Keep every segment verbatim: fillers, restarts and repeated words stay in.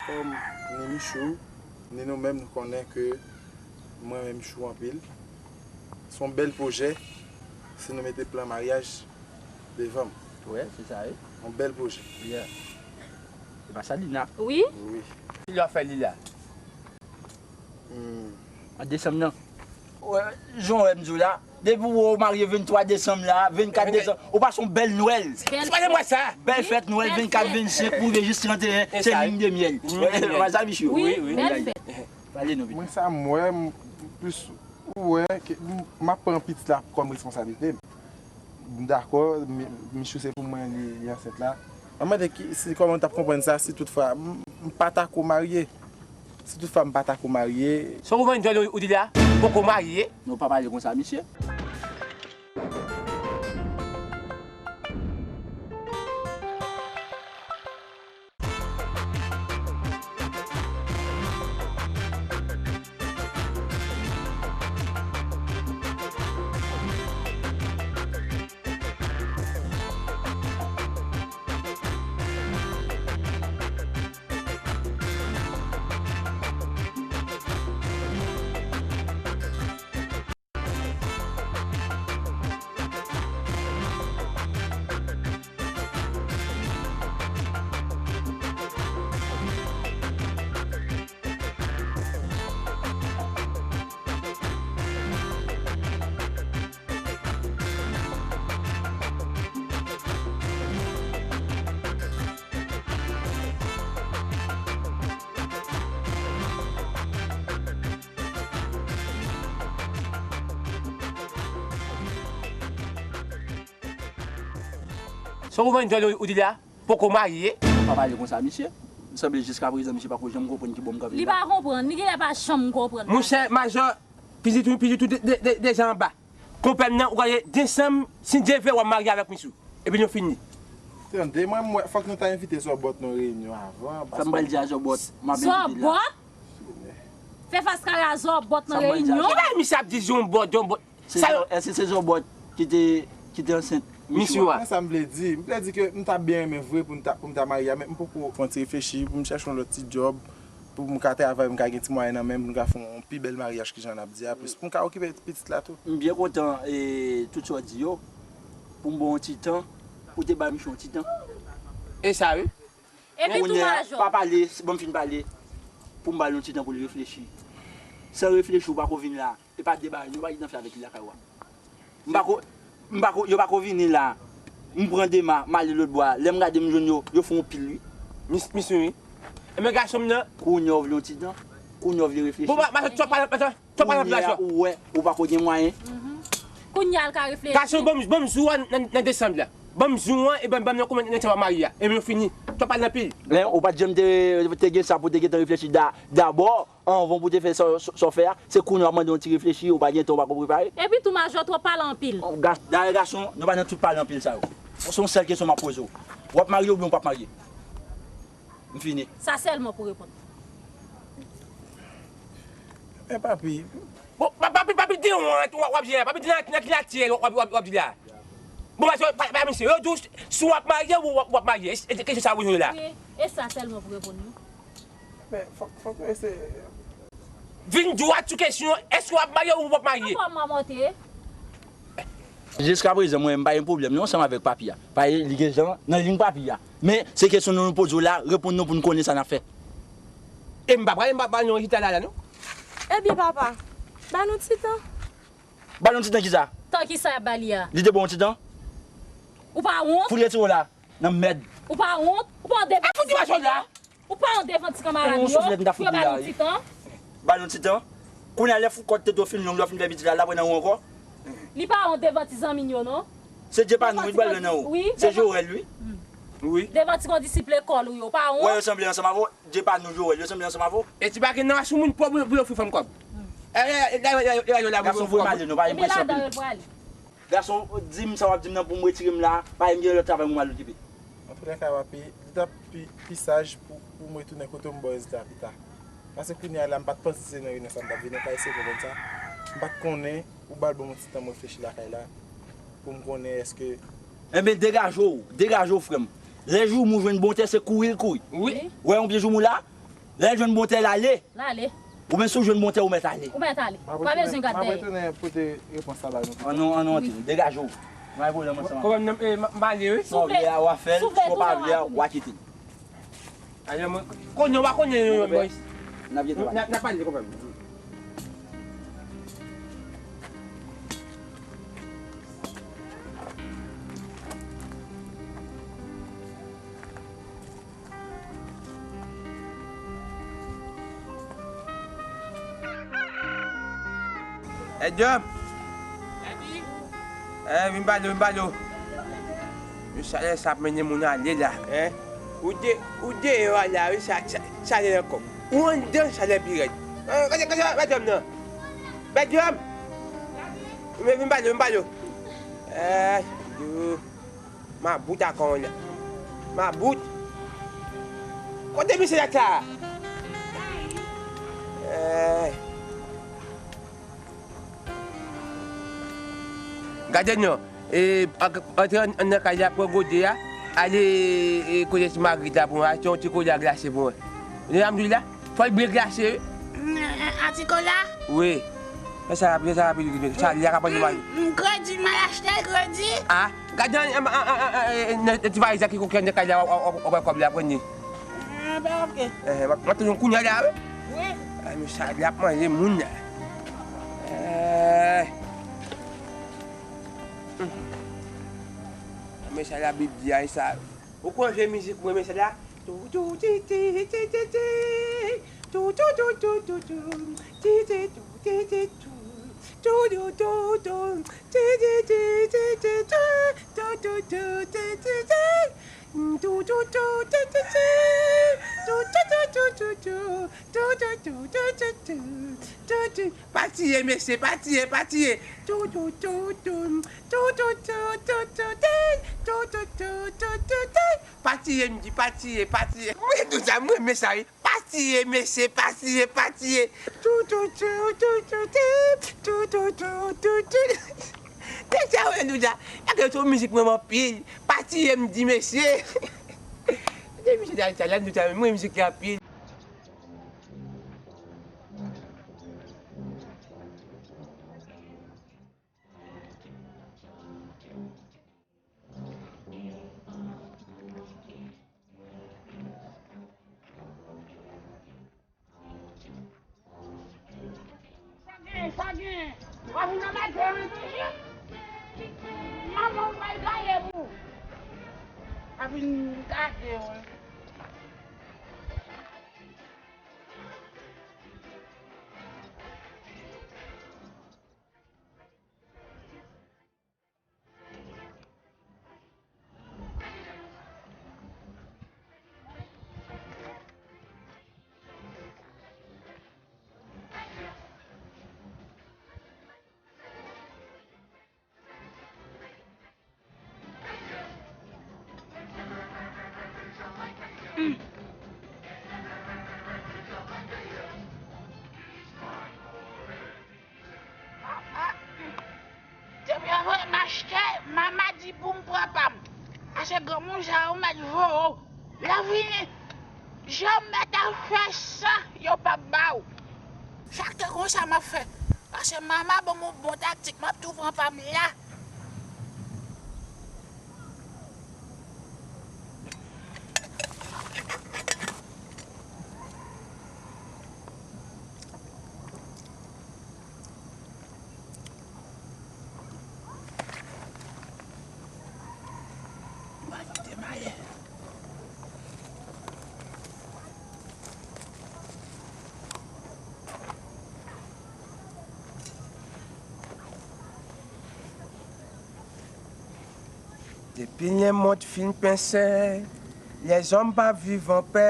Kòm ni Michou, ni nou menm, nou konnen ke mwen renmen Michou anpil. Se yon bèl pwojè si nou mete plan maryaj devan m. Wi, se sa, wi. Yon bèl pwojè. Yeah. Se pa sa, Lina? Wi. Wi. Ki lè w fè li la? Hmm. An desanm nan. Wè, jan w wè m di w la, depi w marye venntwa desanm la, vennkat desanm, ou pase yon bèl Nwèl. Bèl fèt. Se pa de mwa sa. Bèl fèt Nwèl, vennkat, vennsenk, pou rive jis tranteyen, se lin de myèl. Lin de myèl. Wè, wè, sa, Michou. Wi, wi, bèl fèt. Pale nou, Michou. Mwen, sa m wè, m plis wè ke m, m ap pran pitit la kòm responsablite m. M dakò, mi-, Michou se pou mwen li, li ansent la. Mwen mande ki, si kòman w t ap konprann sa, si toutfwa m, m pa ta ko marye. Si toutfwa m pa ta ko marye. Sa w konprann, Jòl, ou di la? Poko marye? Non, pa pale konsa, misye. Sa w konprann, Jòl, ou di la? Poko marye? Pa pale konsa, misye. M sanble jiskaprezan, misye pako janm konprann ki bò m kanpe la. Li pa konprann, li genlè pa janm konprann. Monchè, Majò, pitit ou, pitit ou de, de, de, deja anba. Konpè m nan, ou gade desanm, si Dye vle, w ap marye avèk Michou. Epi nou fini. Tande, mwen, mwen, fòk nou ta envite Zòbòt nan reyinyon avan. Sa m pral di a Zòbòt, m ap envite l la. Zòbòt? Fè fas kare a Zòbòt nan reyinyon? Ki bagay misye ap di, Zòbòt, Zòbòt? Se Zò-, èske se Zòbòt ki te, ki te ansent Michou a? Mwen sa m vle di, m vle di ke m ta byen renmen vre pou m ta, pou m ta marye a, men m poko fè yon ti reflechi, pou m chèche yon lòt ti djòb, pou m ka travay, m ka gen ti mwayen nan men m, pou m ka fè yon pi bèl maryaj ki jan n ap di a, plis pou m ka okipe pitit la tou. M byen kontan, e, tout sa w di yo, pou m ba w yon ti tan, ou te ba Michou yon ti tan. E sa wi. Epi tou, Majò. Pa pale, ban m fin pale, pou m ba l yon ti tan pou l reflechi. San reflechi, ou pako vin la. E pa de bagay, nou pa gen tan fè avèk li lakay ou a. M pa ko, m pa ko, yo pa ko vini la. M pran Dema, m ale lòt bò a. Lè m gade, m jwenn yo, yo fè yon pil, wi. Mis, misye, wi. Ebyen, gason m nan. Kounye a w vle yon ti tan. Kounye a w vle reflechi. Bon, ma, ma, twòp pale, twòp pale anpil la. Kounye a, ou wè, ou pa ko gen mwayen. Kounye a, l ka reflechi. Gason, ban m, ban m jou a nan, nan desanm la. Ban m jou an, e ban, ban m nan konbyen nan tan w ap marye a. Ebyen, nou fini. Twòp pale anpil. Len, ou pa t janm te, te gen sa pou te gentan reflechi da, dabò. Anvan pou te fè sa, sa, sa w fè a, se kounye a w ap mande yon ti reflechi, ou pa gen tan, ou pa ko prepare. Epi tou, Majò twò pale anpil. Dayè, gason, nou pa nan tout pale anpil sa yo. Se yon sèl kesyon m ap poze w. W ap marye oubyen w p ap marye? M fini. Sa sèlman pou reponn. Men papi. Bon, pa, papi, papi, di w, w ap, w ap di la, papi, di nan, nan ki latyèl w ap, w ap, w ap di la. Bon, paske, pa, pa, misye, yo di w, si w ap marye, w, w ap, w ap marye. E, e, kesyon sa w poze la. Wi, e sa sèlman pou reponn nou. Men, fòk, fòk nou eseye. Vin dwat sou kesyon, èske w ap marye ou w ap marye? Ankò m ap monte. Jiskaprezan, mwen, m pa gen pwoblèm non ansanm avèk papi a. Paske li gen jan nan liy papi a. Men, se kesyon nou, nou poze w la, reponn nou pou n konnen sa n ap fè. E m pa pral, m pa pral non chita la, la, non. Ebyen, papa, ba nou ti tan. Ba l yon ti tan kisa? Tan kisa y ap ba li a? Li te ba w yon ti tan? Ou pa wont? Fout retire w la, nan mèd. Ou pa wont? Ou pa wont devan ti zanmi yo? Ou pa wont devan ti kanmarad yo? Pou yo ba l yon ti tan? Ba l yon ti tan. Kounye a lè fou kòt tete w fin long, lè w fin fè pitit la, l ap wè nan ou ankò? Li pa wont devan ti zanmi yo, non? Se Dyepanou, wi, ki ba l nan ou. Se Jorèl, wi. Wi. Devan ti kondisip lekòl ou yo, ou pa wont? Wè yo sanble ansanm avè w. Dyepanou, Jorèl, yo sanble ansanm avè w. E ti pa gen nan sou moun pòv pou, pou yo ofri fanm kòb. E, e, e, e, e, e, yo la pou yo ofri fanm. Gason, voye m ale, non, pa gen prensip. Ebyen, ladan yo pral. Gason, di m sa w ap di m nan pou m retire m la, pa gen lòt travay pou m al okipe. Antoulèka, papi, li t ap pi, pi saj pou, pou m retounen kote w, m ba w rezilta a pita. Paske kounye a la, m pa t panse se nan reyinyon sa m t ap vini, pa eseye konprann sa. M pa t konnen ou ba l ban m yon ti tan m reflechi lakay la, pou m konnen èske. Enben, degaje w, degaje w, frè m. Lè joumou jwenn bon tè, se kouri l kouri. Wi. Wè yon pye joumou la, Lè l jwenn bon tè, l ale. L ale. Ou menm si w jwenn bon tè, ou mèt ale. Ou mèt ale. Pa bezwen gad dèyè. M ap retounen pote repons la ba nou. Ann nou, ann nou antre. Degaje w. M al pwoblèm ansanm. Kòman m, eh, m, m ale, wi. Si w vle, w a fè l, si w pa vle, w a kite l. Ale, mwen, konnen, w pa konnen, yon, yon, boy. N ap pale, konprann. Hey, Djòb! Eh, vin pale w, vin pale w. Yo, chalè sa ap mennen moun ale la, en. Ou de, ou deyò a la, wi, sa, sa, chalè nan kò m. Ou anndan, chalè pi rèd. Eh, gade, gade, gade Djòb nan. Gade Djòb! Vin, vin pale w, vin pale w. Eh, yo. Mabout a kòlè. Mabout. Kote misye la sa? Eh. Gade non. E, ak, antre an, nan kay la, pran gode a. Ale, e, kote ti Magrit la pou mwen. Achte yon ti kola glase pou mwen. Ou tande sa m di w la? Fò l byen glase, wi. Mm, a ti kola? Wi. Fè sa rapid, fè sa rapid, rapid. Sa, li a ka pran mal. Mm, mm, kredi, m al achte l, kredi. Ah, gade nan, nan, nan, nan, nan, nan ti valiz la ki kokenn nan kay la, w, w, w, w pran kòb la, pran li. Ah, ben, ok. Eh, m ap, m ap tann yon kounye a la, wi. Wi. Ah, men sa, li ap manje moun la. Eh. Hmm. Men sa, Labib di a, sa. Ou konn vye mizik mwen, men sa la? Tou, tou, ti, ti, ti, ti, ti. Tou, tou, tou, tou, tou, tou. Ti, ti, tou, ti, ti, tou. Tou, tou, tou, tou. Ti, ti, ti, ti, ti, tou. Tou, tou, tou, ti, ti, ti. Tou, tou, tou, ti, ti, ti. Tou, tou, tou, tou, tou, tou. Tou, tou, tou, tou, tou, tou, tou. Pa tiye, mesye, pa tiye, pa tiye. Tou, tou, tou, tou. Tou, tou, tou, tou, tou, tou. Tou, tou, tou, tou, tou, tou. Pa tiye, m di, pa tiye, pa tiye. Mwen, nou sa, mwen, men sa, wi. Pa tiye, mesye, pa tiye, pa tiye. Tou, tou, tou, tou, tou, tou. Tou, tou, tou, tou, tou. Tèt sa, wè, nou sa. Sa gen sou mizik mwen anpil. Pa tiye, m di, mesye. Gen mizik sa, sa, la, nou sa, mwen, mizik la anpil. Sa gen, sa gen. W ap vin nan maten an toujou. Manman w pral gaye pou ou. W ap vin gade w. Depi apre m achte, manman di pou m pran pa m. Paske granmoun sa yo mèt voye w. Lè w vini, jan w mèt ap fè san, yo p ap ba w. Chak tan konsa m ap fè. Paske manman ban m yon bon taktik, m ap tou pran pa m la. Depi lemonn fin pense, lèzòm pa viv anpè.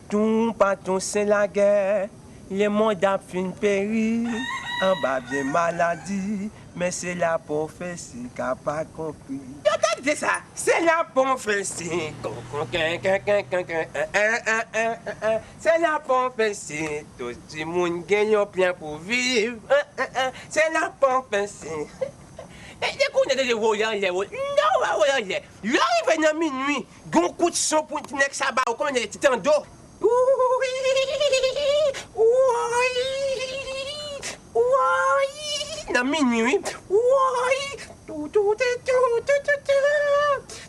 Toupatou se lagè, lemonn ap fin peri, anba vye maladi, men se lapwofesi k ap akonpli. Yo tande sa, se lapwofesi, kon, kon, ken, ken, ken, ken, ken, en, en, en, en, en, en. Se lapwofesi, tout timoun gen yon plan pou viv, en, en, en. Se lapwofesi. E, e kounye a, tande voye anlè, voye, non, voye anlè. Lè w rive nan minui, gen yon kout son pou ti nèg sa ba ou, kòman nèg ti tando. Ouwi. Nan minui, wi. Woy! Tou, tou, ti, tou, tou, tou, tou.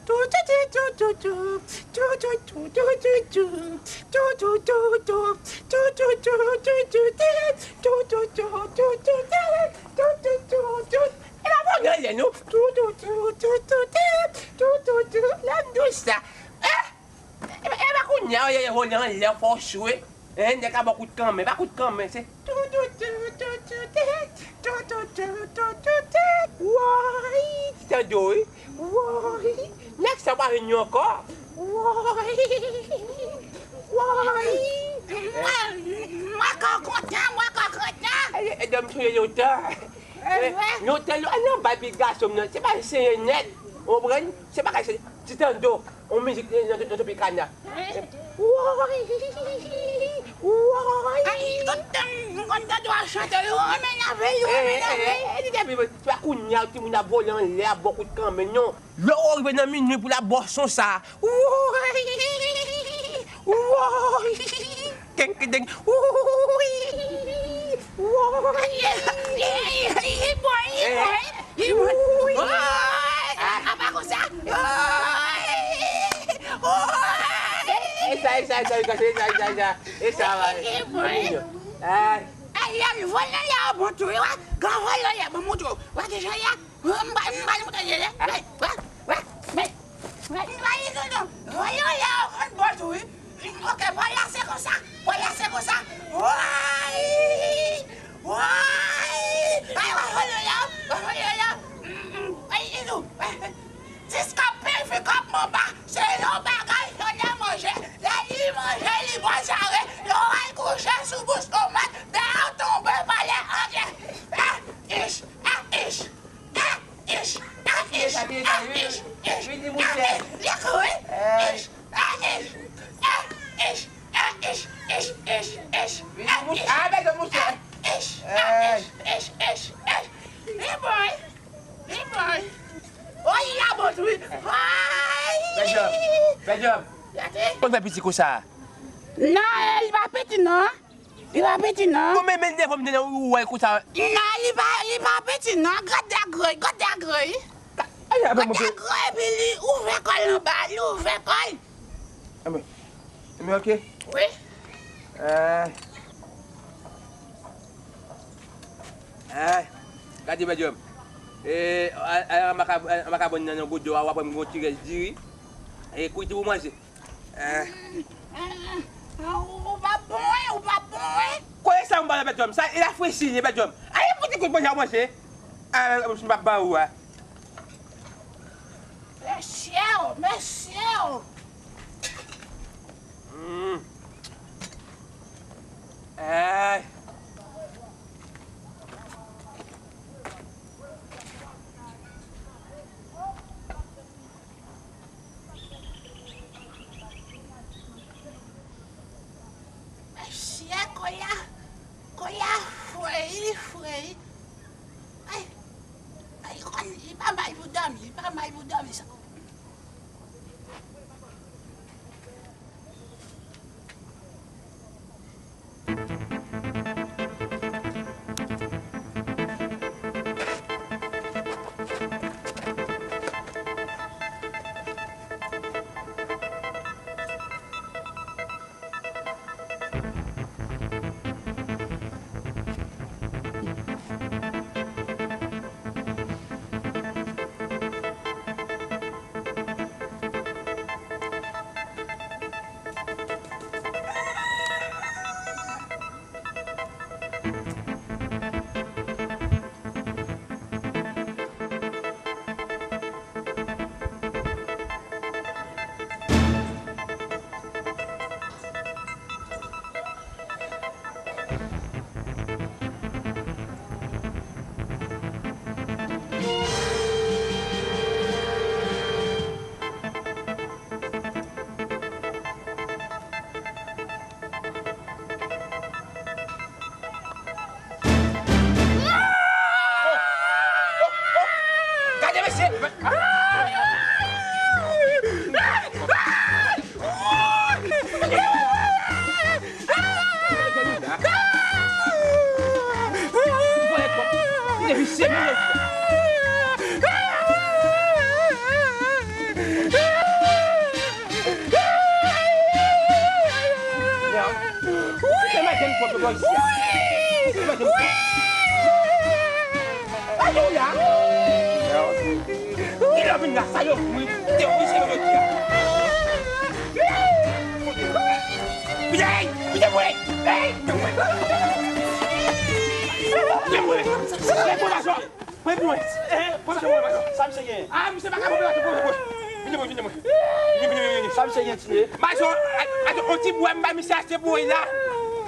Tou, tou, ti, tou, tou, tou. Tou, tou, tou, tou, tou, tou. Tou, tou, tou, tou. Tou, tou, tou, tou, tou, ti. Tou, tou, tou, tou, tou, ti. Tou, tou, tou, tou. E pa bon anlè non. Tou, tou, tou, tou, tou, ti. Tou, tou, tou. Lè m di w sa. Eh! E, e pa kounye a, yo vole anlè, fò w swe. Hein, nèg ap ba w kout kanmen, pa kout kanmen, se tou, tou, tou, tou, tou, tou, tou, tou, tou, tou, tou, tou. Woy, ti tande w, wi. Woy, nèg sa pa vin ankò. Woy, woy. Mwen, mwen kontan, mwen kontan. E, e, e, dòmi sou lontan. Eh, lontan, lò, al nan bal pi gason m nan. Se pa seye nèt. Ou konprann? Se bagay se ti tando. On mizik nan, nan, nan Tropicana. Woy, woy. Ay, tout tan m konn tande w ap chante, yo renmen avè l, yo renmen avè l. Eh, eh, eh, eh, eh, eh, se pa kounye a timoun ap vole anlè, ap ba w kout kanmen, non. Lè w rive nan minui pou la bwason sa. Woy! Woy! Keng, keng, keng. Woy! Woy! Li bon, li bon, li bon. Woy! Apa konsa? Woy! Woy! E sa, e sa, e sa, e sa, e sa, e sa. E sa, va. Li bon. Ay. Ay, lè l vole la, bon tou, wi, wè. Gran vole la, bon, montre w. Wè kijan l ye. M ba, m ba li mouton ye, ye. Wè, wè, wè, wè. M ba li tonton. Wè, yo, yo, konn bòt, wi. Ok, pral lase konsa. Pral lase konsa. Woy! Woy! Ay, wè, wè, yo, yo. Wè, wè, yo, yo. Mm, mm. Ay, Idou. Wè. Jiska pil fik ap anba. Se yon bagay Sonyè manje. Lè li manje, li bò jare. Lè w al kouche sou bouch konmèt, dèyè w tonbe pa lè anglè. Ah, ich, ah, ich. Ah, ich, ah, ich, ah, ich, ich, ah, ich. Li kouri. Ich, ah, ich, ah, ich, ah, ich, ich, ich, ich, ah, ich, ah, bèl mouche. Ah, ich, ah, ich, ich, ich, ich. Li bon, wi. Li bon, wi. Oh, li la bon, wi. Ay. Bèl djòb. Bèl djòb. Gade. Konn fè piti konsa. Non, eh, li pa piti, non. Li pa piti, non. Bon, men, men, devan m te nan ou wè konsa. Non, li pa, li pa piti, non. Gade dègre, gade dègre. Ay, ay, gade dègre, epi li ouvè kò l anba, li ouvè kò l. Anben, men, ok. Wi. Eh. Eh. Gade, bèl djòb. E, al, al anba kab-, al anba kabòn nan, nan gwo dlo a, w ap pran yon ti rès diri. E, kwit pou manje. Eh. Ou pa bon, wi, ou pa bon, wi. Kote sa m ba la, bèl djòm? Sa, e la fresi, bèl djòm. Ay, pou ti kout manje a manje. Ah, m pa ba ou a. Mesye, mesye. Mm. Ay. Mesye, koulye a, koulye a fre, li fre. Ay, ay, li pa mal pou dòmi, li pa mal pou dòmi sa. Wi! Wi! Ki lè w vin la, sa yo wi. Kite w vin se yo ki a. Kite, kite mwen. Kite mwen. Kite mwen. Kite mwen. Mwen pran. Eh, pran chan mwen, majò. Sa misye gen? Ah, misye pa ka pran plas mwen, pran chan mwen. Vini mwen, vini mwen. Vini, vini, vini, vini. Sa misye gen, Tine? Majò, a, a, on ti bwè, m bay misye achte pou mwen la.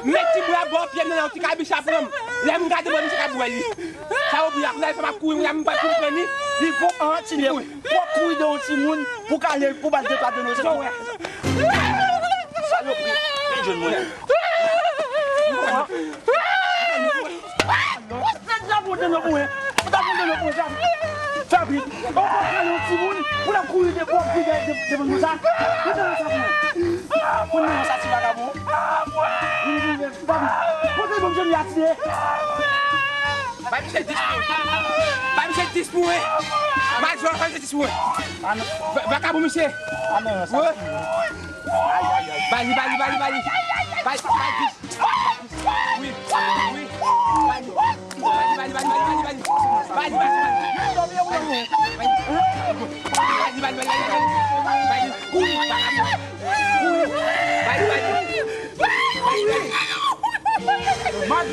Met ti bwè bò pye m nan, on ti kabich a pran m. Lè m gade bwè, misye ka bwè li. Sa yo bwè, la, fè m ap kouri, m pa konprann li. Li pou an, Tine. Pou kouri de yon timoun, pou ka ale, pou ba l de twa de nou. Sa yo bwè. Vin jwenn mwen. Ou ta pran de nou pou mwen. Ou ta pran de nou pou mwen. Fè vit. Fè vit. Ou konn pran yon timoun pou l ap kouri de, pou ap kouri de, de, devan nou sa. Ou te nan sa pou mwen. Pou nou sa ti vagabon. Vin, vin, vin. Fè vit. Pote bon joli atire. Bay misye dis pou mwen. Bay misye dis pou mwen. Majò, bay misye dis pou mwen. Va- Vakabon misye. Wi. Bali, bali, bali, bali. Bali, bali. Wi, wi. Bali, bali, bali, bali, bali. Bali, bali, bali. Bali, bali, bali, bali. Bali, bali, bali, bali. Bali, bali. Bali, bali. Bali, bali.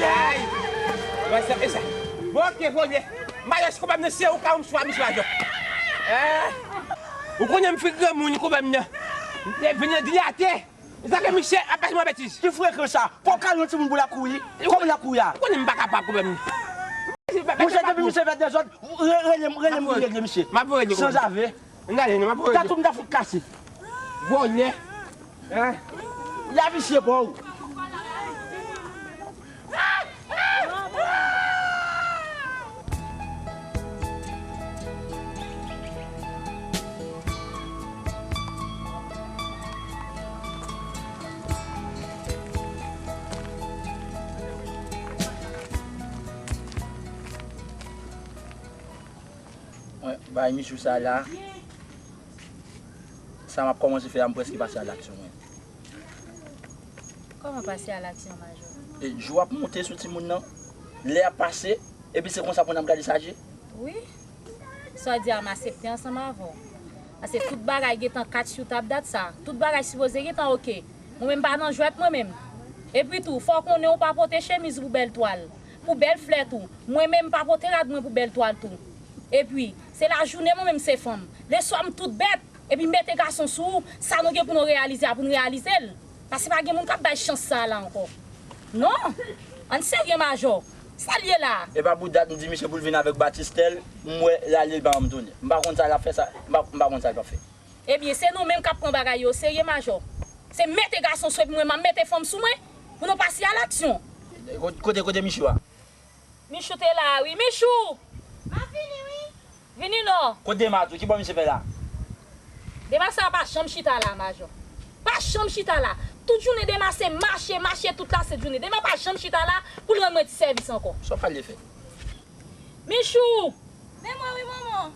Ay. Wè sa, e sa. Bon, ok, volè. Mayo, si konpè m nan, se ou ka yon swa misye ajan. Eh. Ou konnen m fin granmoun, konpè m nan. M te vin nan dilate. Sa ke misye ap pase mwen betiz. Ki frekan sa? Pou w kale yon timoun pou l ap kouri? Kòman l ap kouri a? Ou konnen m pa kapab, konpè m nan. Monchè, depi misye fè dezòd, re- rele m, rele m pou regle misye. M ap regle. Sanzave. N ale non, m ap regle. Tatou m ta fout kase. Volè. Hein? Lavi se pa w. Mwen, bay Michou sa la, sa m ap kòmanse fè a, m prèske pase a laksyon, mwen. Kòman pase a laksyon, Majò? E, jou ap monte sou timoun nan, lè ap pase, epi se konsa pou n ap gade sa je? Wi. Sa w di a, m aksepte ansanm avè w. Paske tout bagay gentan kat sou tab dat sa. Tout bagay sipoze gentan oke. Mwen menm pa nan jwèt mwen menm. Epi tou, fò w konnen w pa pote chemiz pou bèl twal, pou bèl flè tou. Mwen menm pa pote rad mwen pou bèl twal tou. Epi, se lajounen mwen menm se fanm. Leswa m tout bèt. Epi mete gason sou ou, sa nou gen pou nou reyalize a pou n reyalize l. Paske pa gen moun k ap bay chans sa a la ankò. Non! Ann serye, Majò. Sa l ye la a? E pa pou dat m di misye pou l vin avèk batistè l, m wè l ale l pa janm tounen. M pa konn sa l ap fè sa, m pa, m pa konn sa l p ap fè. Ebyen, se nou menm k ap pran bagay yo oserye, Majò. Se mete gason sou epi mwen, m ap mete fanm sou mwen pou nou pase a laksyon. Kote, kote Michou a? Michou te la a wi. Michou! M ap vini wi. Vini non. Kote Dema tou? Kibò misye fè la? Dema sa pa janm chita la, Majò. Pa janm chita la. Tout jounen Dema se mache, mache tout lasent jounen. Dema pa janm chita la pou l rann mwen ti sèvis ankò. Sa w pral fè? Michou! Men mwen wi, manman.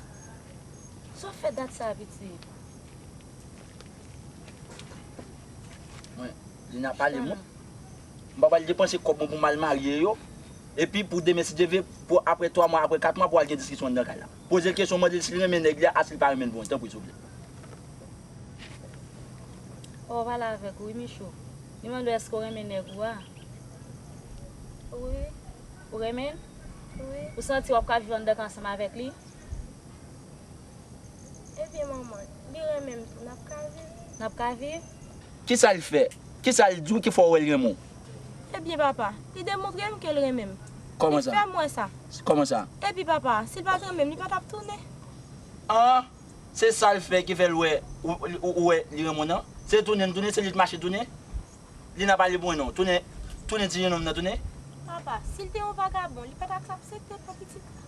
Sa w fè dat sa a, pitit? Mwen, Lina pale mwen. M pa pral depanse kòb mwen pou m al marye yo. Epi pou demen, si Dye vle, pou apre twa mwa, apre kat mwa, pou al gen diskisyon anndan kay la. Poze l kesyon, mande l si l renmen nèg li a, a si l pa renmen l pou mwen, tanpri, souple. Fò w pale avèk ou wi, Michou. Li mande w èske w renmen nèg ou a. Wi. Ou renmen l? Wi. Ou santi w ap ka viv anndan kay ansanm avèk li? Ebyen, manman, li renmen m tou, n ap ka viv. N ap ka viv? Kisa l fè? Kisa l di w ki fè w wè l renmen w? Ebyen, papa, li demontre m ke l renmen m. Kòman sa? Li fè m wè sa. Kòman sa? Epi, papa, si l pa t renmen m, li pa t ap tounen. An! Se sa l fè ki fè l wè ou, ou, ou wè li renmen w nan? Se tounen l tounen, se li t mache tounen? Li nan pale pou mwen non. Tounen, tounen ti jennonm nan tounen. Papa, si l te yon vagabon, li pa t ap aksepte pran pitit la.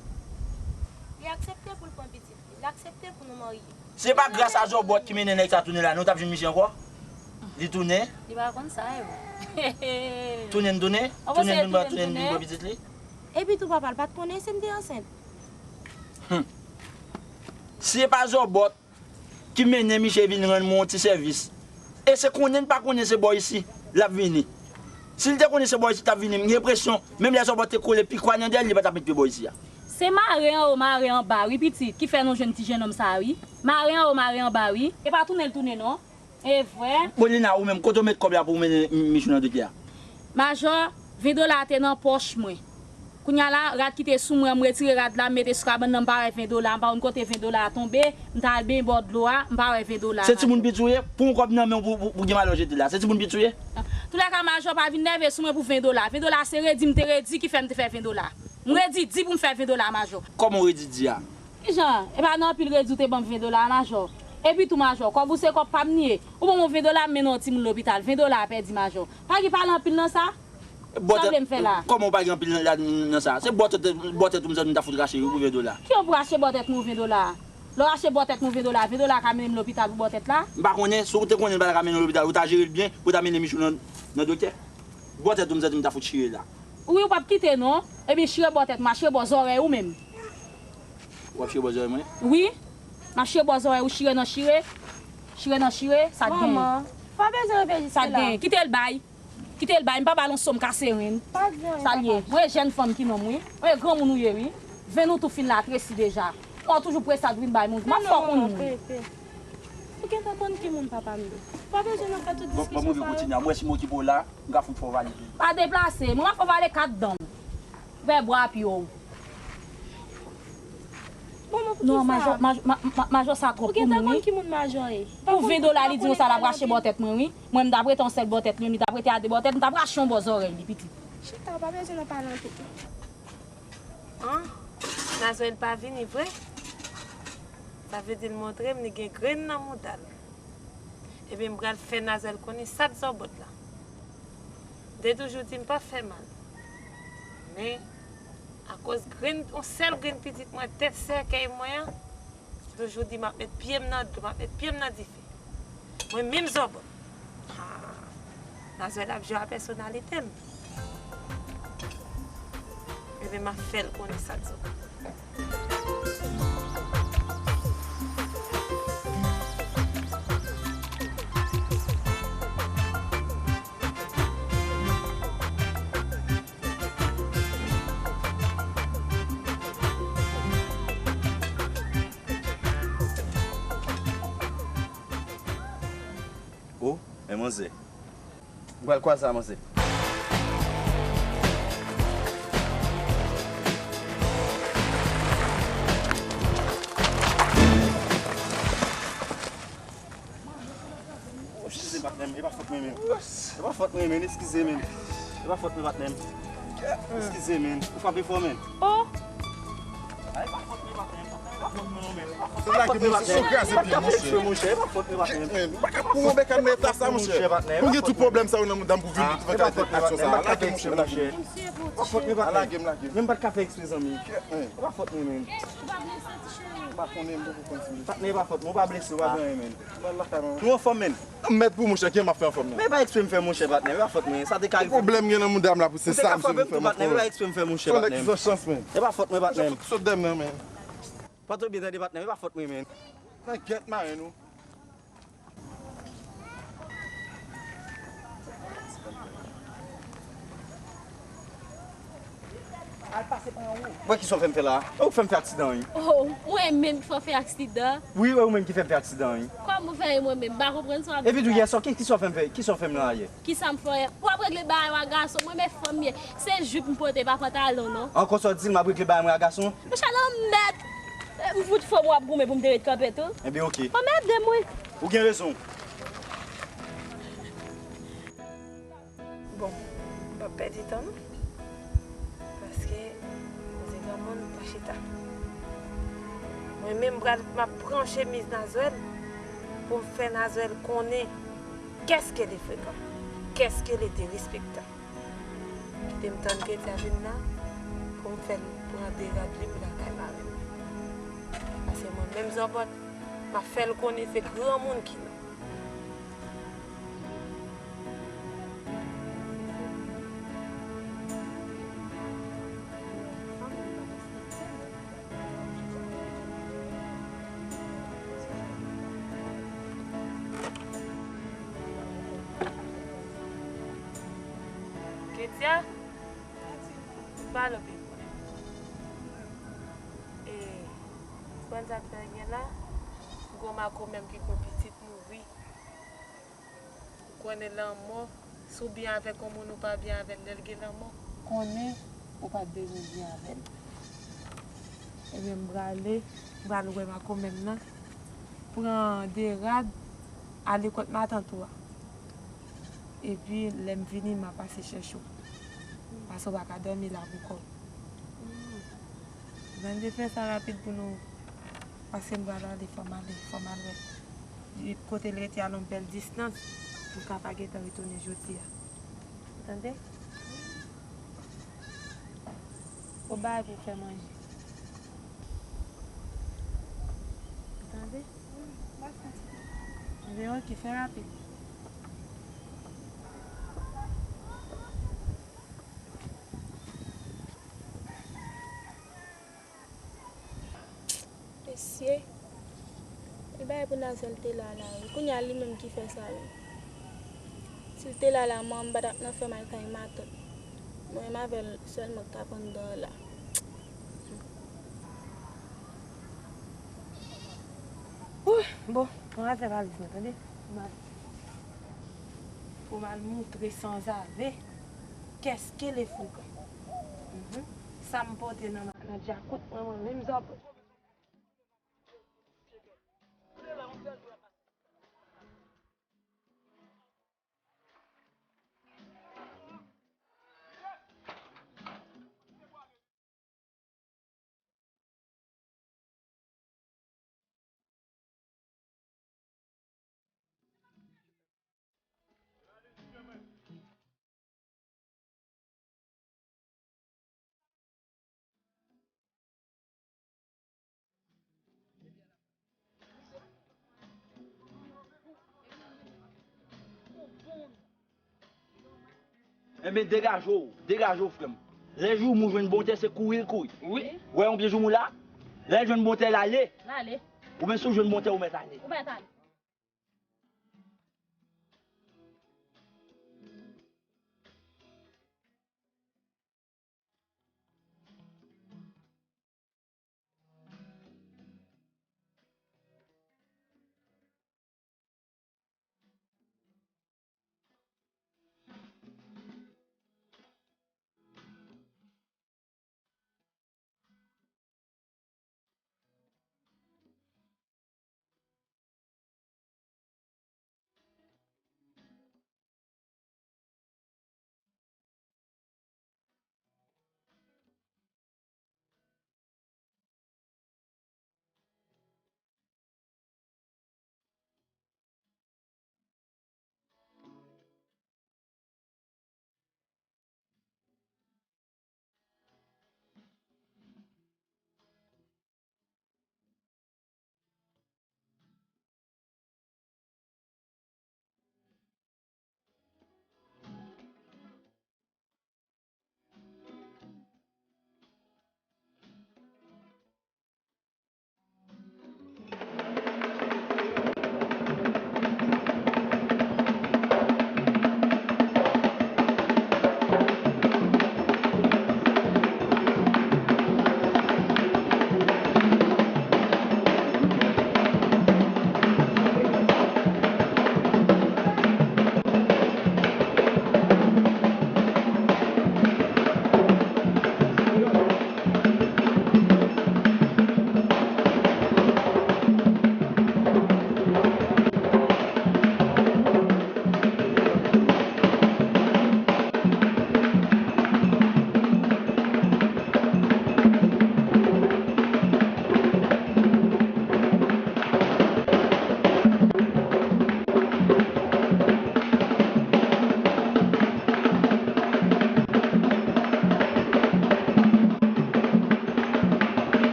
Li aksepte pou l pran pitit li. L aksepte pou nou marye. Se pa gras a zòbòt ki mennen nèg sa tounen la, non, t ap jwenn misye ankò? Li tounen. Li pa konn sa yo. Tounen l tounen. Tounen l tounen, tounen l vin pran pitit li. Epi tou papa, l pa t konnen se m te ansent. Hmm. Si se pa zòbòt ki mennen misye vin rann mwen yon ti sèvis. E se konnen n pa konnen se bò isi l ap vini. Si l te konnen se bò isit l ap vini, m gen enpresyon, menm lè Zòbòt te kole pi kwa nan dèyè l, li pa t ap met pye bò isi a. Se mare anwo, mare anba, wi, pitit, ki fè nou jwenn ti jennonm sa a, wi. Mare anwo, mare anba, wi. E pa tounen l tounen, non. E vre. Bon, Lina, ou menm, kote w met kòb la pou w mennen Michou nan doktè a? Majò, ven dola te nan pòch mwen. Kounye a la, rad ki te sou mwen an, m retire rad la, m mete sou kabann nan, m pa wè ven dola, m pa konn kote ven dola a tonbe, m t al benyen bò dlo a, m pa wè ven dola a. Se timoun piti w ye? Pou yon kòb nan men w pou, pou, pou gen malè w jete la, se timoun piti w ye? Toulèka, Majò, pa vin nève sou mwen pou ven dola. Ven dola se redi m te redi ki fè m te fè ven dola. M redi di pou m fè ven dola, Majò. Kòman w redi di a? Kijan? E pa nan anpil redi w te ban m ven dola a, Majò? Epi tou, Majò, kòb ou se kòb pa m li ye. Ou ban m yon ven dola, m mennen yon timoun lopital. Ven dola a pèdi, Majò. Pa gen pale anpil nan sa. Sa w vle m fè la? Kòman w pa gen anpil nan, nan sa? Se bò tèt, bò tèt ou m sòti m ta fout rache wi pou ven dola. Ki yon pou rache bò tèt mwen ven dola? Lè w rache bò tèt mwen ven dola, ven dola ka mennen m lopital pou bò tèt la? M pa konnen, si w te konnen l pa ta ka mennen w lopital, ou ta jere l byen, pou w ta mennen Michou nan, nan doktè. Bò tèt ou m sòti m ta fout chire la. Wi, ou p ap kite non. Ebyen chire bò tèt mwen, chire bò zòrèy ou menm. W ap chire bò zòrèy mwen? Wi. M ap chire bò zòrèy ou, chire nan chire. Chire nan chire, sa k genyen? Manman, pa bezwen rete jiske la. Sa k genyen? Kite l bay. Kite l bay, m pa ba l yon so m kase ren l. Pa gen anyen, papa. Sa l ye? Mwen e jèn fanm ki nonm wi. Mwen e granmoun ou ye wi. Venn ou tou fin la tresi deja. Ou toujou prese ak vin bay moun. M ap fè w konn moun. Ou gentan konn ki moun papa m ye. Pa bezwen nan fè tout diskisyon sa yo. Bon, bon, mwen vin kontinye. Mwen si m okipe w la, m ka fout fè w vale. Pa deplase, mwen m ap fè w vale kat dan w. Vè bwa pye w. Non, majò, majò, ma- ma- majò sa twòp pou mwen wi. Ou gentan konn ki moun majò ye. Pou ven dola li di w sa l ap rache bò tèt mwen wi. Mwen m t ap rete yon sèl bò tèt li, li t ap rete a de bò tèt, m t ap rache yon bò zòrèy li pitit. Chita, ou pa bezwen nan pale anpil. An, Nazwèl pa vini vre? Sa vle di l montre m li gen grenn nan mouda l. Ebyen m pral fè Nazwèl konnen sa k Zòbòt la. M te toujou di m p ap fè mal. Men, akoz grenn, yon sèl grenn pitit mwen, tèt sèkèy mwen an, toujou di m ap met pye m nan dlo, m ap met pye m nan dife. Mwen menm Zòbòt. Ha! Nazwèl ap jwe a pèsonalite m. Ebyen, m ap fè l konnen sa k Zòbòt. O, men manzè. M pral kwaze a manzè. Eskize, patnè m, e pa fòt mwen menm. E pa fòt mwen menm, eskize menm. E pa fòt mwen, patnè m. Eskize menm. Ou frape fò menm. O! Se blague, monchè. Ou kraze pye, monchè. Ou pa ka pou mwen bèk nan eta sa, monchè. Ou gen tout pwoblèm sa yo nan mouda m pou vin fè aksyon sa. Lage m, monchè, lage m. Lage m, lage m. Men m pa t ka fè eksprè, zanmi. Ou pa fòt mwen menm. Ou pa konnen m poko konn si. Patnè, e pa fòt mwen, ou pa blese, ou pa gen anyen menm. Nou anfòm menm. Mèt pou monchè, kijan m ap fè anfòm nan? Men pa eksprè m fè monchè, patnè, e pa fòt mwen. Sa te ka rive. Pwoblèm gen nan mouda m la pou se sa m sot vin fè, patnè, men pa eksprè m fè monchè, patnè. Ki zòt chans, men. E pa fòt mwen, patnè. Sot dèyè m nan, men. Pran to byen tande, patnè, e pa fòt mwen, men. Nan gèt mare nou. Al pase pa anwo. Wè kisa w fè m fè la? Ou k fè m fè aksidan, wi. Oh, mwen menm ki fè w fè aksidan? Wi, wè ou menm ki fè m fè aksidan, wi. Kòman w fè e mwen menm? M pa konprann sa w ap di la. Epi tou, yè swa, ki, kisa w fè m fè, kisa w fè m la yè? Kisa m fè? W ap regle bagay w ak gason, mwen men fanm m ye. Se jip m pote, pa pantalon, non. Ankò sa w di m ap regle bagay mwen ak gason? Monchè, lanmèd! M fout fò m w ap goumen pou m te ret kanpe tou. Ebyen, oke. Anmède m, wi. Ou gen rezon. Bon, m p ap pèdi tan non. Paske m se granmoun, m pa chita. Mwen menm m pral, m ap pran chemiz Nazwèl pou m fè Nazwèl konnen qu'est-ce qu'elle est fréquent, qu'est-ce qu'elle est dérespectant. Kite m tann Kretya vin la pou m fè l pran de rad li pou l al kay mari l. Paske mwen menm Zòbòt, m ap fè l konnen se granmoun ki non. Etya, pale anpil. E, konn sa k fè gen la? Gwo makomè m ki gon pitit mouri. Ou konnen lanmò, si w byen avèk yon moun, ou pa byen avè l lè l gen lanmò. Konnen ou pa t bezwen byen avè l. Ebyen, m prale, m pral wè makomè m nan. Pran de rad, ale kot matant ou a. Epi, lè m vini, m a pase chèche w. Paske w pa ka dòmi la pou kò w. Tande, fè sa rapid pou nou. Paske m pral ale, fò m ale, fò m al wè li. Kote l rete a yon bèl distans, pou m ka pa gentan retounen jodi a. Tande? Ou bay pou fè manje. Tande? Ebyen, oke, fè rapid. Mesye, li bay pou Nazèl te la la, wi. Kounye a, li menm ki fè sa, wi. Si l te la la, mwen, m pa t ap nan fè mal kay matant. Mwen menm avè l sèlman k t ap anndan an la. Wouy, bon, mwen al fè valiz mwen, tande? Mwen al. Pou m al moutre sanzave qu'est-ce que le fougan. Mhm. Sa m pote nan, nan djakout mwen, mwen menm zòp. Enben, degaje w, degaje w, frè m. Lè joumou jwenn bon tè, se kouri l kouri. Wi. Wè yon pye joumou la, lè l jwenn bon tè, l ale. L ale. Oubyen si w jwenn bon tè, ou mèt ale. Ou mèt ale.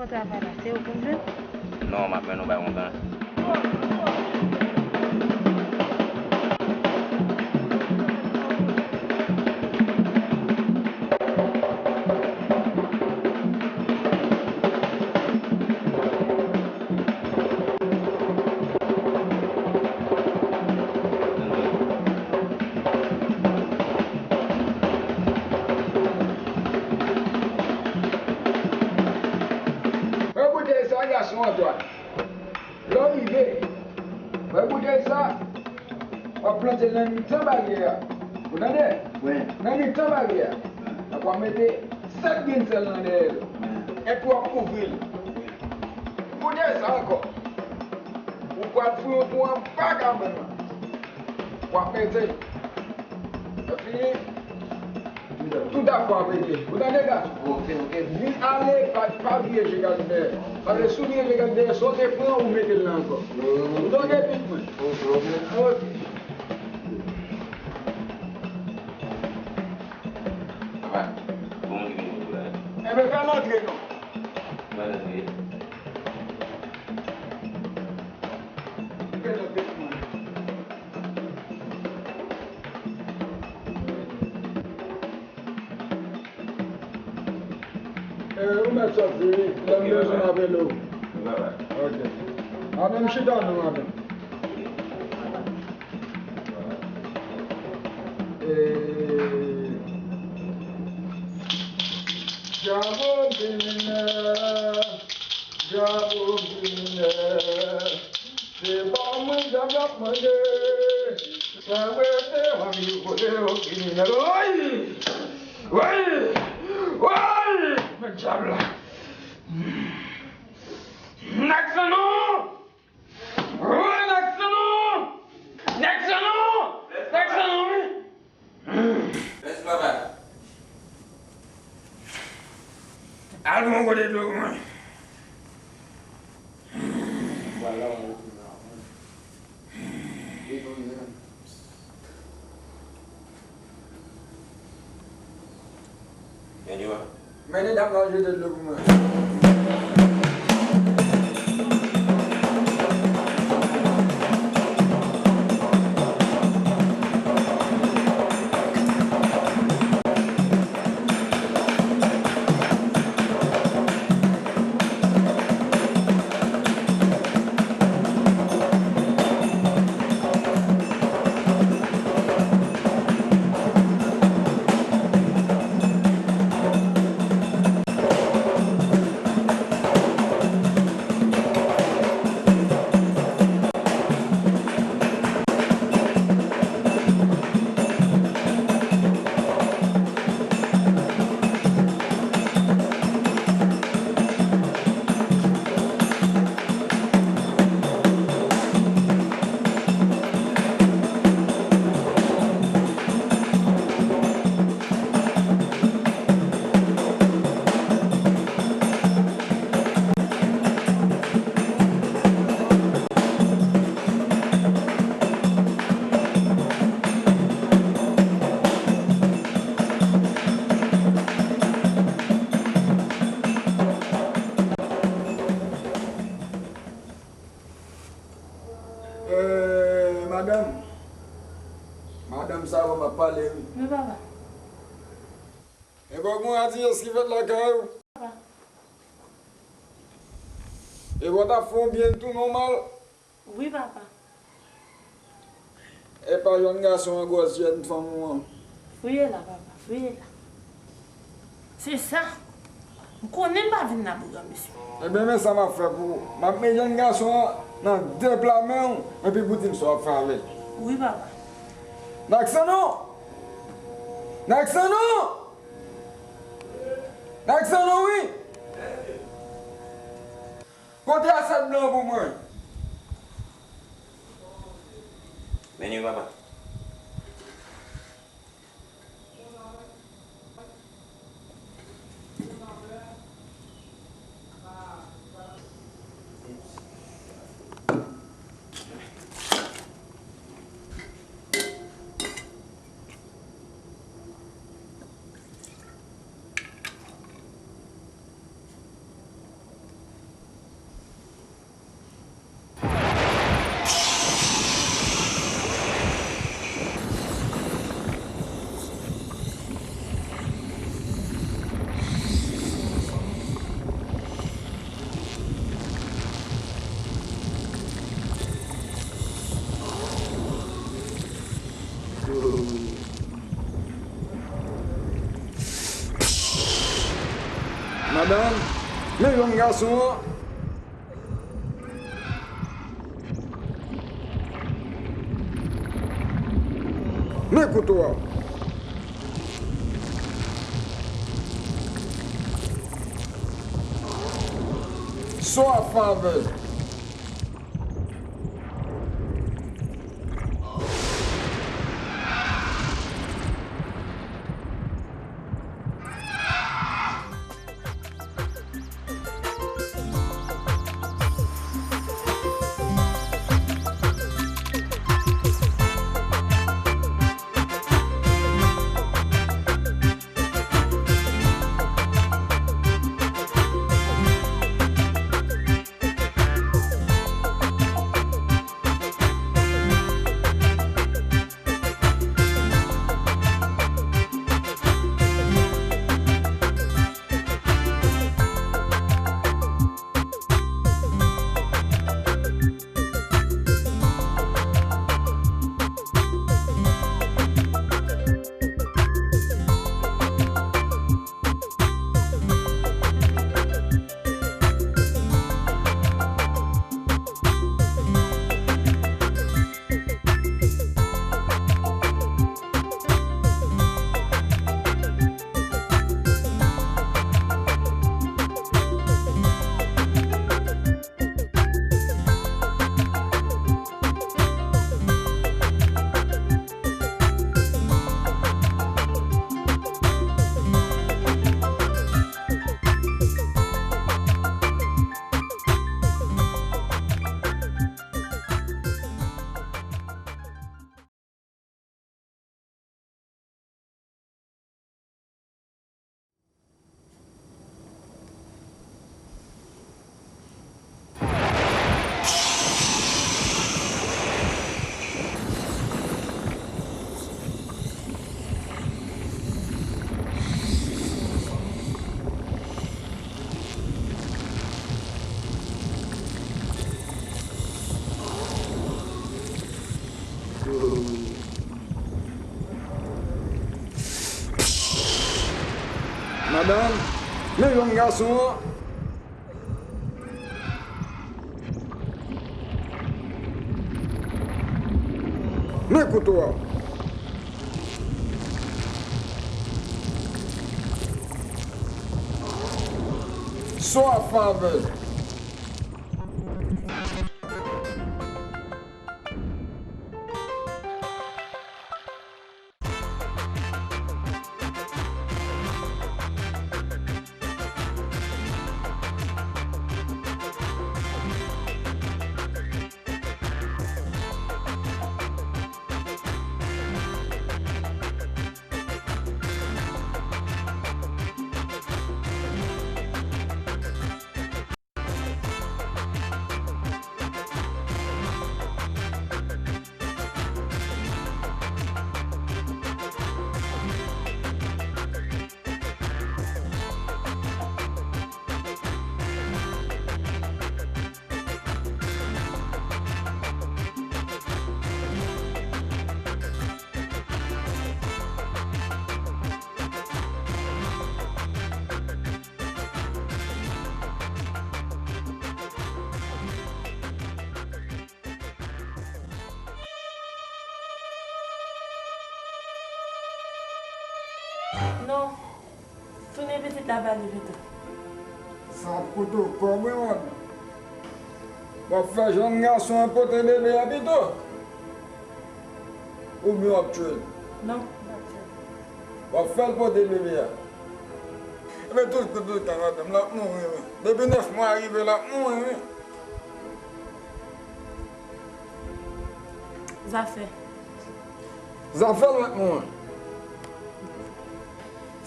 Kontra pa la, se ou pou m jwe? Non, m ap mennen w bay yon tan. Pran boutèy sa, gason Antwàn. Lè w rive, pran boutèy sa, w ap plante l nan mitan baryè a. Ou tande? Wi. Nan mitan baryè a. Wi. Epi w ap mete sèt grenn sèl nan dèyè l. Wi. Epi w ap kouvri l. Wi. Boutèy sa ankò, ou pral foure yon twou anba kabann nan. W ap mete. Lè fini, tout afè w ap regle. Ou tande, gason? Ok, ok. Vin ale, pa, pa vire je gade dèyè. Paske si w vire je gade dèyè, sa w te pran, ou mete l la ankò. Ou tande, pitit mwen? Ok, ok. Ok. Papa, bon moun ki vin kote w la. Enben, fè l antre non. Fè l antre. Fè l antre, pitit mwen. Eh, ou mèt sòti, wi. Lè m bezwen m ap rele w. Ok. Ann, ann chita non, ann. Eh, djab ou kriminèl, djab ou kriminèl. Se pa mwen djab la ap mande. Sa rete anvi vole o kriminèl. Woy! Woy! Woy! Men djab la. Nèg Sanon! Woy, nèg Sanon! Nèg Sanon! Nèg Sanon, wi! Mèsi, papa. Al pran kote dlo pou mwen. Mennen dam nan jete dlo pou mwen. Eh, madanm. Madanm, sa w ap pale, wi. Wi, papa. E pa gen yon radiyès ki fèt lakay ou? Papa. E w t ap fè yon byen tou nòmal? Wi, papa. E pa jèn gason an gwòs jèn fanm ou an? Fouye la, papa, fouye la. Se sa. M konnen m pa vin la pou granmesi. Ebyen, men sa m ap fè pou ou. M ap met jèn gason an nan de pla men w, epi pou w di m sa w ap fè avè l. Wi, papa. Nèg Sanon! Nèg Sanon! Nèg Sanon, wi! Pote asyèt blan pou mwen. Men li, papa. Madanm, men jèn gason an. Men kouto a. Swa favè. Madanm, men jèn gason an. Men kouto a. Swa favè. Non. Tounen pitit la ba li pito. Sa ap koute w kò mwen, mwen. W ap fè jèn gason an pote bebe a pito? Oubyen w ap tchwe l? Non, m p ap tchwe l. W ap fè l pote bebe a. Ebyen, tout, tout, tout tan, madanm, l ap mouri, wi. Depi nèf mwa rive, l ap mouri, wi. Zafè. Zafè l mèt mwen.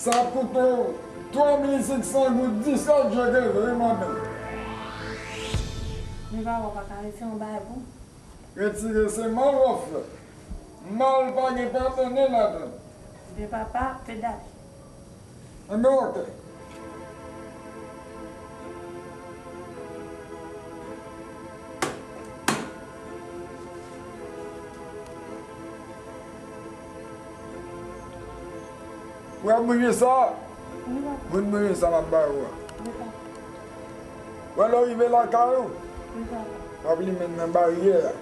Sa ap koute w twa mil senk san goud, disèt je ke vre, madanm. Men papa, w pa ka retire yon bagay pou m? Retire, se mal w ap fè. Mal pa gen padone ladan l. Men papa, pedale. Enben, oke. Ou wè bouyi sa? Wi, papa. Bout bouyi sa m ap ba ou a. Wi, papa. Wè lè w rive lakay ou, wi, papa, w ap limen nan baryè a.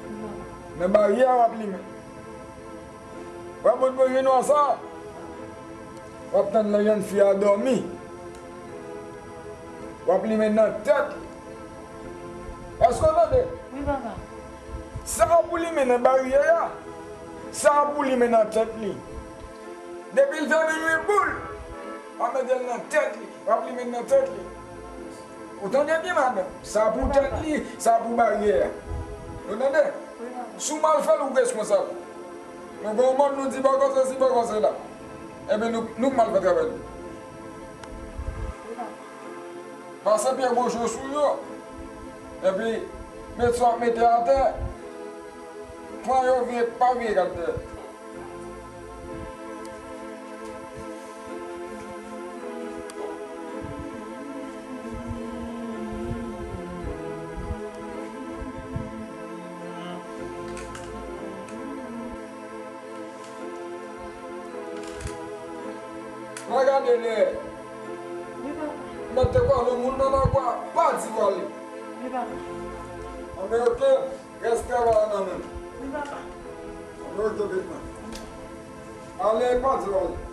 Wi, papa. Nan baryè a w ap limen. Wè bout bouyi nwa sa? W ap tann lè jèn fi a dòmi. W ap limen nan tèt li. Èske w tande? Wi, papa. Sa pou limen nan baryè a, sa pou limen nan tèt li. Depi l fè minwi boul, w ap mete l nan tèt li, w ap limen nan tèt li. Ou tande byen, madanm? Sa pou tèt li, sa pou baryè a. Ou tande? Si w mal fè l, ou responsab. Nou gen yon mòd nou di bò kote sesi, bò kote sela. Ebyen, nou, nou k mal fè travay nou. Pase pye gwoch ou sou yo. Epi, met sa w ap mete atè. Pran yo vye, pa vye gade dèyè. Mwen gade dèyè. Mwen te kwè yon moun nan lakwa, pa di w ale. Anben, oke. Rès travay la nan men m. Wi, papa. Anben, oke, pitit mwen. Ale, pa di w ale.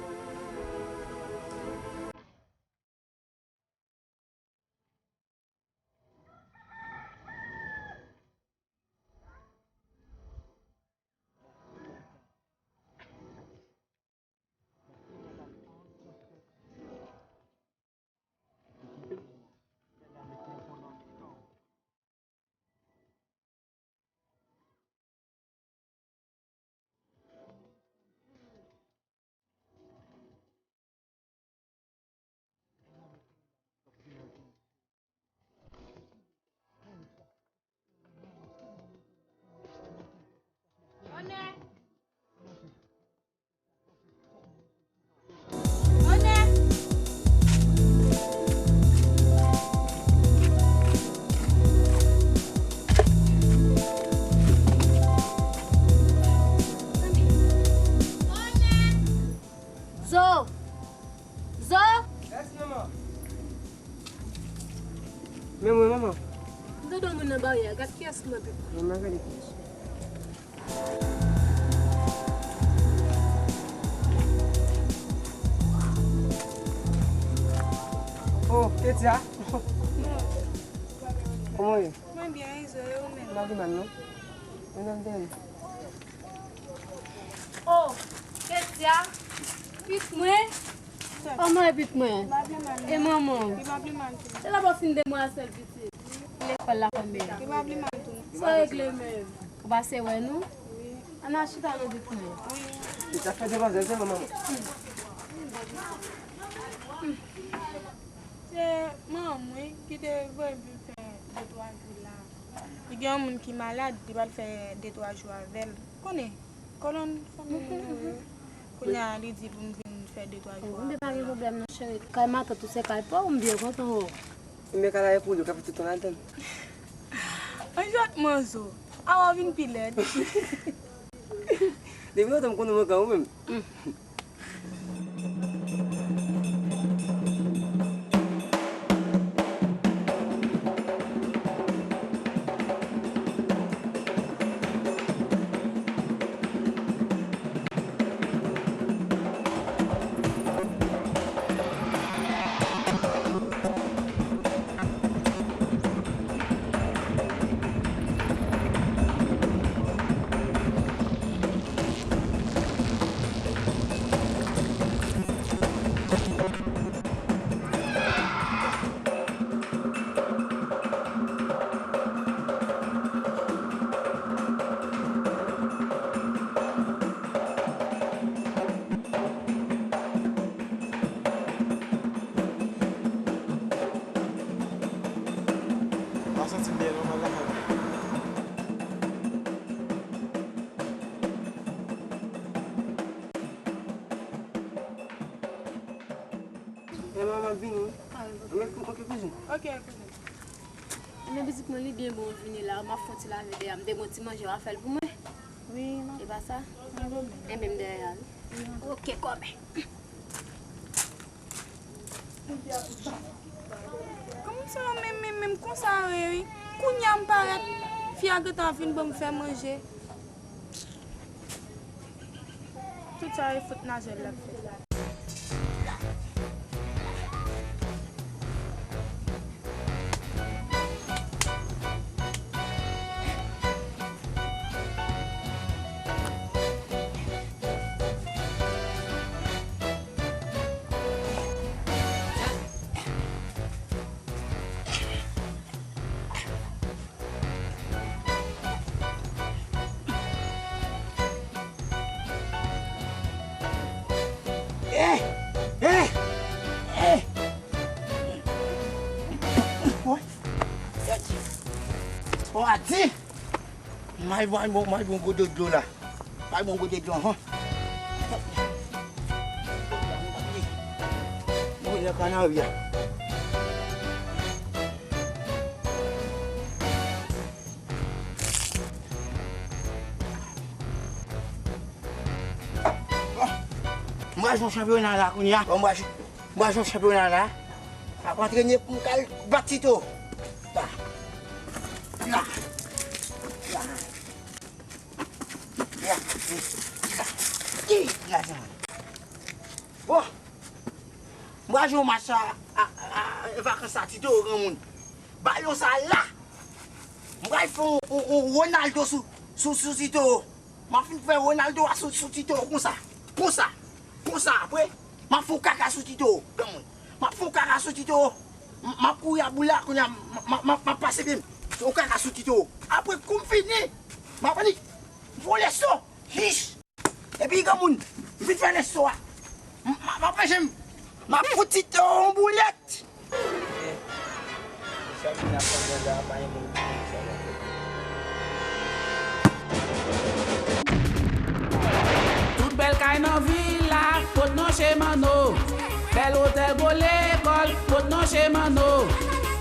Zo! Zo! Yes, manman. Men mwen, manman. M tande yon moun nan baryè a. Gad kiyès ki nan pipe. Manman, gade kiyès. Oh, Ketia. Kòman w ye? Mwen byen, Izo, e ou menm? M pa pi mal, non. Mwen nan teren. Oh, Ketia, pitit mwen. Kòman e pitit mwen? E manman w? Se la pa w fin demwazèl pitit. Lekòl la kòman? Sa regle menm. Ou pase wè nou? Ann al chita non pitit mwen. Li ta fè demwazèl se manman mwen. Se manman mwen ki te voye m vin fè de twa jou la. Li gen yon moun ki malad, li pral fè de twa jou avè l. Konnen, kòlonn fanmi nou yo. Kounye a, li di pou m vin fè de twa jou avè l. Enben, pa gen pwoblèm non, cheri. Kay matant ou se kay pa w, m byen kontan wè w. Enben, kay la e pou li, w ka fè tout tan ladan l. Anjwèt manzo, awa w vin pi lèd. Depi lontan m konnen w manke ou menm. Pa santi m byen non, m al lakay mwen. Eman, m ap vini wi. Oke, oke, kouzin. Oke, kouzin. Ebyen, pitit mwen, li byen bon, vini la. M ap fè yon ti lave dèyè a. M te gen yon ti manje, w a fè l pou mwen. M Wi, non. E pa sa? Gen pwoblèm. E menm dèyè a, wi. Wi, non. Ok, kòmè. Kòman sa menm, menm, menm konsa, wi, wi. Kounye a m parèt, fi a gentan vin ban m fè manje. Tout sa e fòt Nazwèl l ap fè. Eh! Eh! Eh! Woy! Woy! Woy! M al, m al, m al, m al bon gote dlo la. M al bon gote dlo, han. Mwen nan kanari a. Bon, m pral jwe yon chanpyona la kounye a. Bon, m pral jwe, m pral jwe yon chanpyona la. M ap antrene pou m ka al bat Tito. La. La. La. Bon, m pral jwe yon match a, a, a, a, vakans sa, Tito, granmoun. Balon sa la. M pral fè yon, yon, yon Ronaldo sou, sou, sou Tito. M ap fin fè Ronaldo a sou, sou Tito konsa. Konsa. Konsa, apre, m ap fè yon kaka sou Tito, granmoun. M ap fè yon kaka sou Tito. M, m ap kouri ak boul la, kounye a, m, m, m, m ap pase pye m. Fè yon kaka sou Tito. Apre, kou m fini, m ap annik fè yon leso. Hich! Epi, granmoun, m fin fè leso a. M, m, m ap manje m. M ap fout Tito yon boulèt. Tout bèl kay nan vil la, kot non Chemano. Bèl otèl, gwo lekòl, kot non Chemano.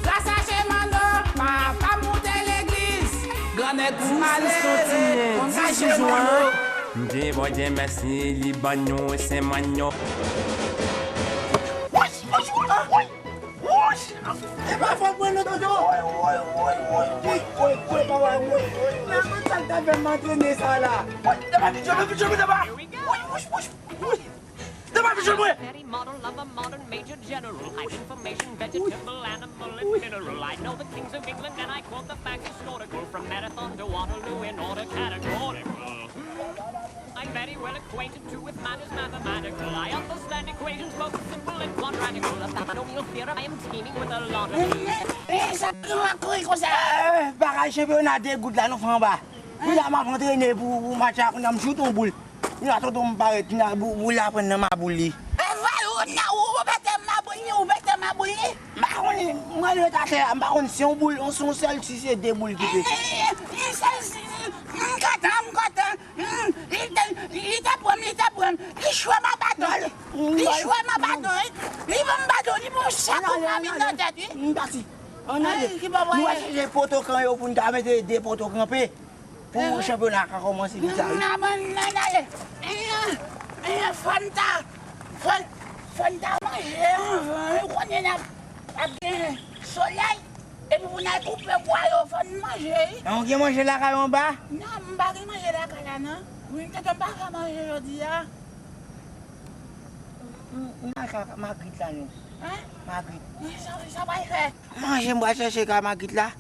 Gras a Chemano, papa moute legliz. Grannèg pou malere, konn kay Chemano. M di Bondye mèsi, li ban nou Chemano. Wouch, wouch, wouch, wouch. Wouch! E pa fòt mwen non, tonton. Woy, woy, woy, woy, woy, woy, woy, papa, woy. Mwen konn sa k ta fè m antrene sa la. Woy, depa pitye, depa pitye, depa. Woy, wouch, wouch, woy. Depa pitye mwen. Very model of a modern major general. High information, vegetable, animal, and mineral. I know the kings of England, and I quote the facts historical. From Marathon to Waterloo in order categorical. I'm very well acquainted too with matters mathematical. I understand equations both simple and quadratical. A polynomial theorem I am scheming with a lot of ease. Eh, sa ki w ap kouri konsa? Eh, bagay chanpyona de goud la, nou fè anba. Kounye a m ap antrene pou, pou match la, kounye a m choute yon boul. Kounye a tonton m parèt, kounye a bou-, boul la pran nan maboul li. E vre, ou, ou pete maboul li, ou pete maboul li. M pa konnen, mwen ret atè a, m pa konn si yon boul, yon, si yon sèl, si se de boul ki pete. M kontan, m kontan. Hmm, li te, li te pran m, li te pran m. Li chwe m an baton, wi. Li chwe m an baton, wi. Li ban m baton, li ban m chak kout mamin nan tèt, wi. M pati. Ann ale. Nou va chèche poto kan yo pou n ta mete de poto kanpe. Pou chanpyona a ka kòmanse pita, wi. N a, n a, n a, n a, n a, fò n ta, fò n, fò n ta manje anvan, wi, konnen n ap, ap gen solèy. Epi pou n al koupe bwa yo, fò n manje, wi. E w gen manje lakay ou anba? Non, m pa gen manje lakay la, non. Wi, m tete m pa fè manje jodi a. M, m, m al ka Magrit la, non. Hein? Magrit. Sa, sa w pral fè? Manje m pral chèche ka Magrit la.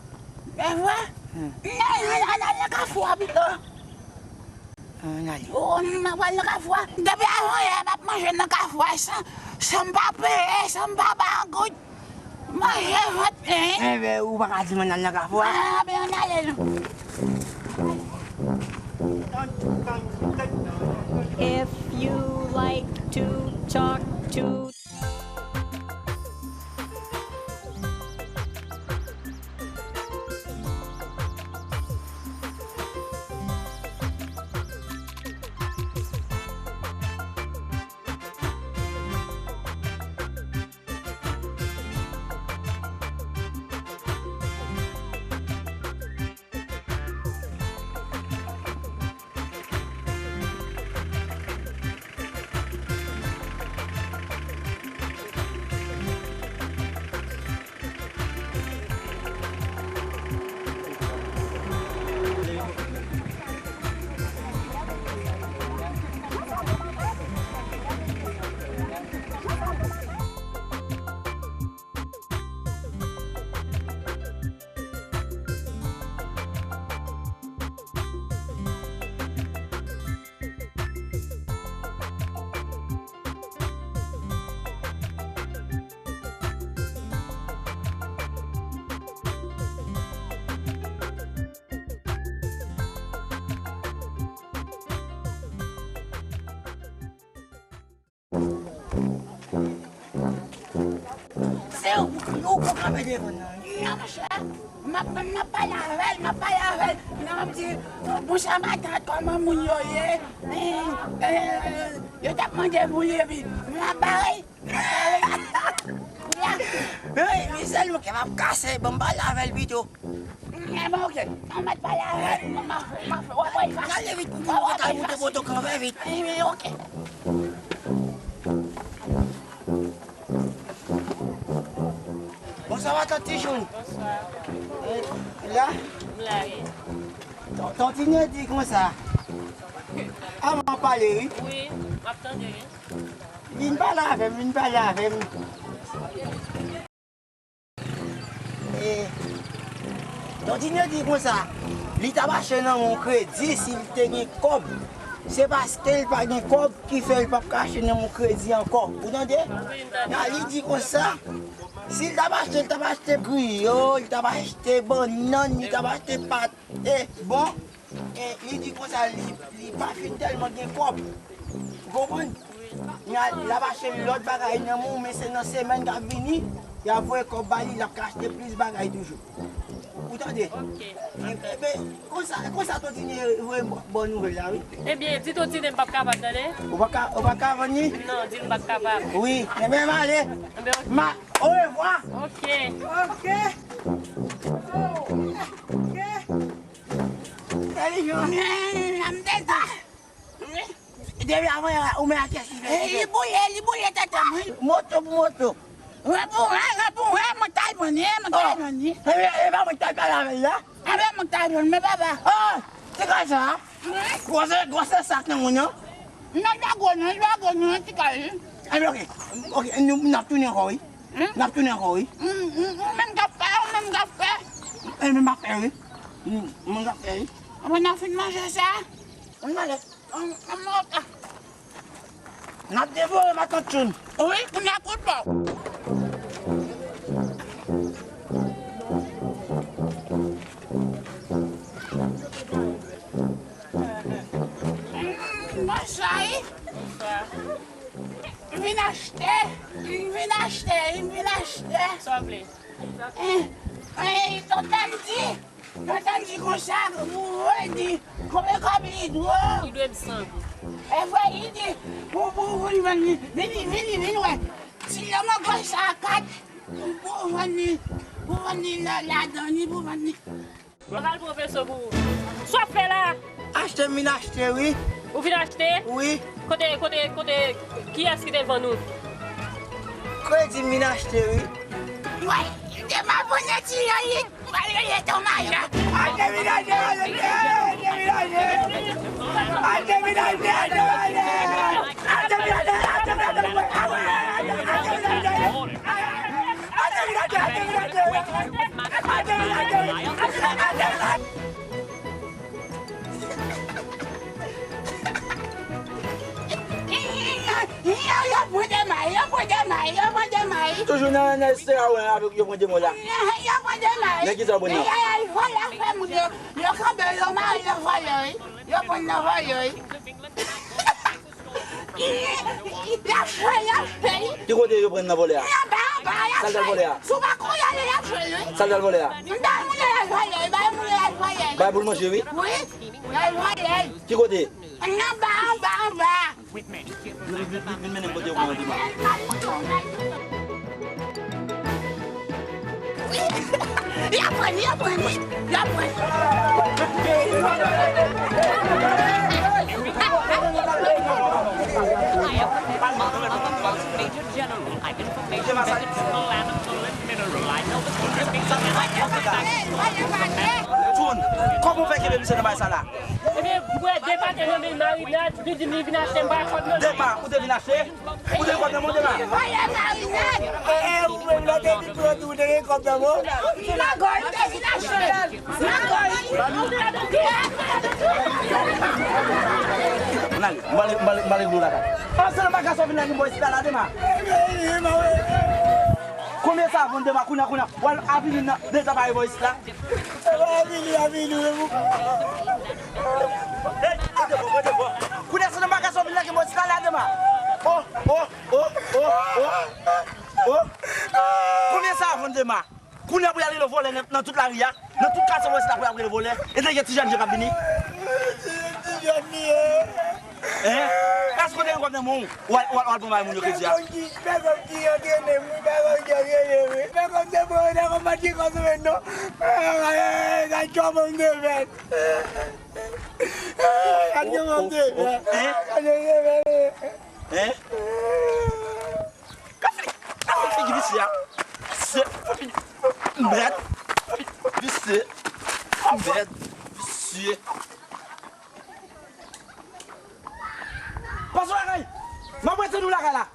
E vre? Hmm. Ann, ann, ann al nan kafou a pito. Ann ale. O, m pral nan kafou a. Depi avan yè, m ap manje nan kafou a san, san m pa peye, san m pa bay yon goud. Manje vant plen. Enben, ou pa ka di m ann al nan kafou a? A, ben, ann ale non. If you like to talk to Anmède moun nan. Non, monchè, m ap, m ap pale avè l, m ap pale avè l. Non, m ap di, "Bonjou, matant, kòman moun yo ye?" Eh, eh, yo t ap mande pou li, epi m ap bare. Wi, misye louke, m ap kase, ban m pale avè l pito. Ebyen, oke. An mèt pale avè l. M ap fè, m ap fè, w ap wè l fache. Gade vit, m ap fè fache. Ebyen, oke. Bonswa, matant Tichoun. Bonswa. Eh, la? M la, wi. Ton, ton Tine di konsa. Avan pale, wi. Wi, m ap tande, wi. Vin pale avè m, vin pale avè m. E, Don Tine di konsa, li t ap achte nan men w kredi si l te gen kòb. Se paske l pa gen kòb ki fè l p ap ka achte nan men w kredi ankò. Ou tande? Wi, m tande. Nan li di konsa, si l t ap achte, l t ap achte griyo, li t ap achte bannann, li t ap achte pat. E, bon, e, li di konsa, li, li pa fin tèlman gen kòb. Ou konprann? Wi. L ap achte lòt bagay nan men w, men se nan semèn k ap vini, y ap voye kòb ba li, l ap ka achte plis bagay toujou. Ou tande? Ok. E, e, men, konsa, konsa Ton Tine voye m bon nouvèl la, wi. Ebyen, di Ton Tine m p ap kapab, tande? Ou pa ka, ou pa ka vann li? Non, di l m p ap kapab. Wi, ebyen, m ale. Ebyen, ok. Ma, orevwa. Ok. Ok. Ok. Depi avan, ou men ak kèk. E, li boule, li boule tèt mwen. Moto pou moto. Ren pou ren, ren pou ren, mwen t al pran li, mwen t al pran li. E, e pa mwen t al pale avè l la? Avè mwen t al pran li, men papa. Ah, se kòb sa? Wi. Gwosè, gwosè sak nan moun nan? Non, li pa gwo non, li pa gwo non, ti kòb li. Ebyen, oke. Oke, nou, n ap tounen ankò, wi. Hmm? N ap tounen ankò, wi. Hmm, hmm, hmm, menm k ap fè, ou menm k ap fè. E, menm k ap fè, wi. Hmm, menm k ap fè, wi. Apre n a fin manje sa. Ann ale. An, an, an. N ap devore matant Tchoun. Wi, kounye a kout bò. Bonswa, wi. Bonswa. M vin achte, m vin achte, m vin achte. Sa w vle? Eh, eh, tonton di, tonton di konsa, ou di, konbyen kòb li dwe? Li dwe m san goud. E vre, li di, pou, pou, pou vin vann li, vini, vini, vin wè. Ti lòm an gòj sa kat, pou vann li, pou vann li la, ladan li, pou vann li. Mwen pral pran veso pou ou. Sa w ap fè la? Achte m vin achte, wi. Ou vin achte? Wi. Kote, kote, kote, kiyès ki te vann ou? Kredi m vin achte, wi. Woy, m te mal pran ti jan li. Pral rele ton mari. Achte vin achte, achte vin achte, achte vin achte, achte vin achte, achte vin achte, achte vin achte. Yo, yo pran de may, yo pran de may, yo pran de may. Toujou nan, nan estera, wè, avèk yo pran de may la. Yo pran de may. Nan ki sa w pran nan? Yo, yo, yo vòlè fè moun yo. Yo kanpe, yo mare, yo vòlè, wi. Yo pran nan vòlè, wi. Y ap jwe, y ap jwe. Ki kote yo pran nan vòlè a? Anba, anba, y ap jwe. Sa l t al vòlè a? Si w pa konnen ale, y ap jwe, wi. Sa l t al vòlè a? Bay moun yo y al vòlè, bay moun yo y al vòlè. Bay pou l manje, wi. Wi, y al vòlè. Ki kote? Anba, anba, anba. Vin, vin, vin, vin mennen m kote yo pran nan vòlè a. Y ap pran li, y ap pran li, y ap pran li. Major General, I'm information veteran, the land of the living mineral. I know the script. Tchoun, kòman w fè kenbe misye nan bagay sa la? Ebyen, m wè Depa te nan men marinad, li di m li vin achte, m pa kòb nan men. Depa, ou te vin achte? Ou te gen kòb nan men w, Depa? Vòlè marinad. E, e, ou menm lè w te vin pran tou, ou te gen kòb nan men w? Nan gòl, ou te vin achte. Nan gòl. Ann ale, m pale, m pale, m pale dlo lakay. An, se nan baka sa w vin la, vin bò isit la, la, Depa. Konbyen sa vann, Depa, kounye a, kounye a? W al avili nan de sa pa vò isit la. Avili, avili, wi. Hey, mete fò, mete fò. Kounye a se nan baka sa w vin la ki bò isit la, la, Depa. Oh, oh, oh, oh, oh. Oh. Konbyen sa vann, Depa? Kounye a pou y al rele vòlè nan, nan tout lari a, nan tout katye Wòch la pou y al rele vòlè. E nèg yo ti jèn jan k ap vini. Ti jèn li ye. Hein? Èske w te gen kòb nan men w? W al, w al, w al pran bagay moun yo kredi a. Pèsonn ki, pèsonn ki antrene m, wi, pèsonn ki antrene m, wi. Pèsonn te pran nan kòm match ki konn sou men non. Sa twò bon m te fè. Gade kòman m te fè. Hein? Gade kòman m te fè. Hein? Gade figi, gade figi visye a. Visye. Mèd. Visye. Mèd. Visye. Pase w lakay. M ap rete nou lakay la.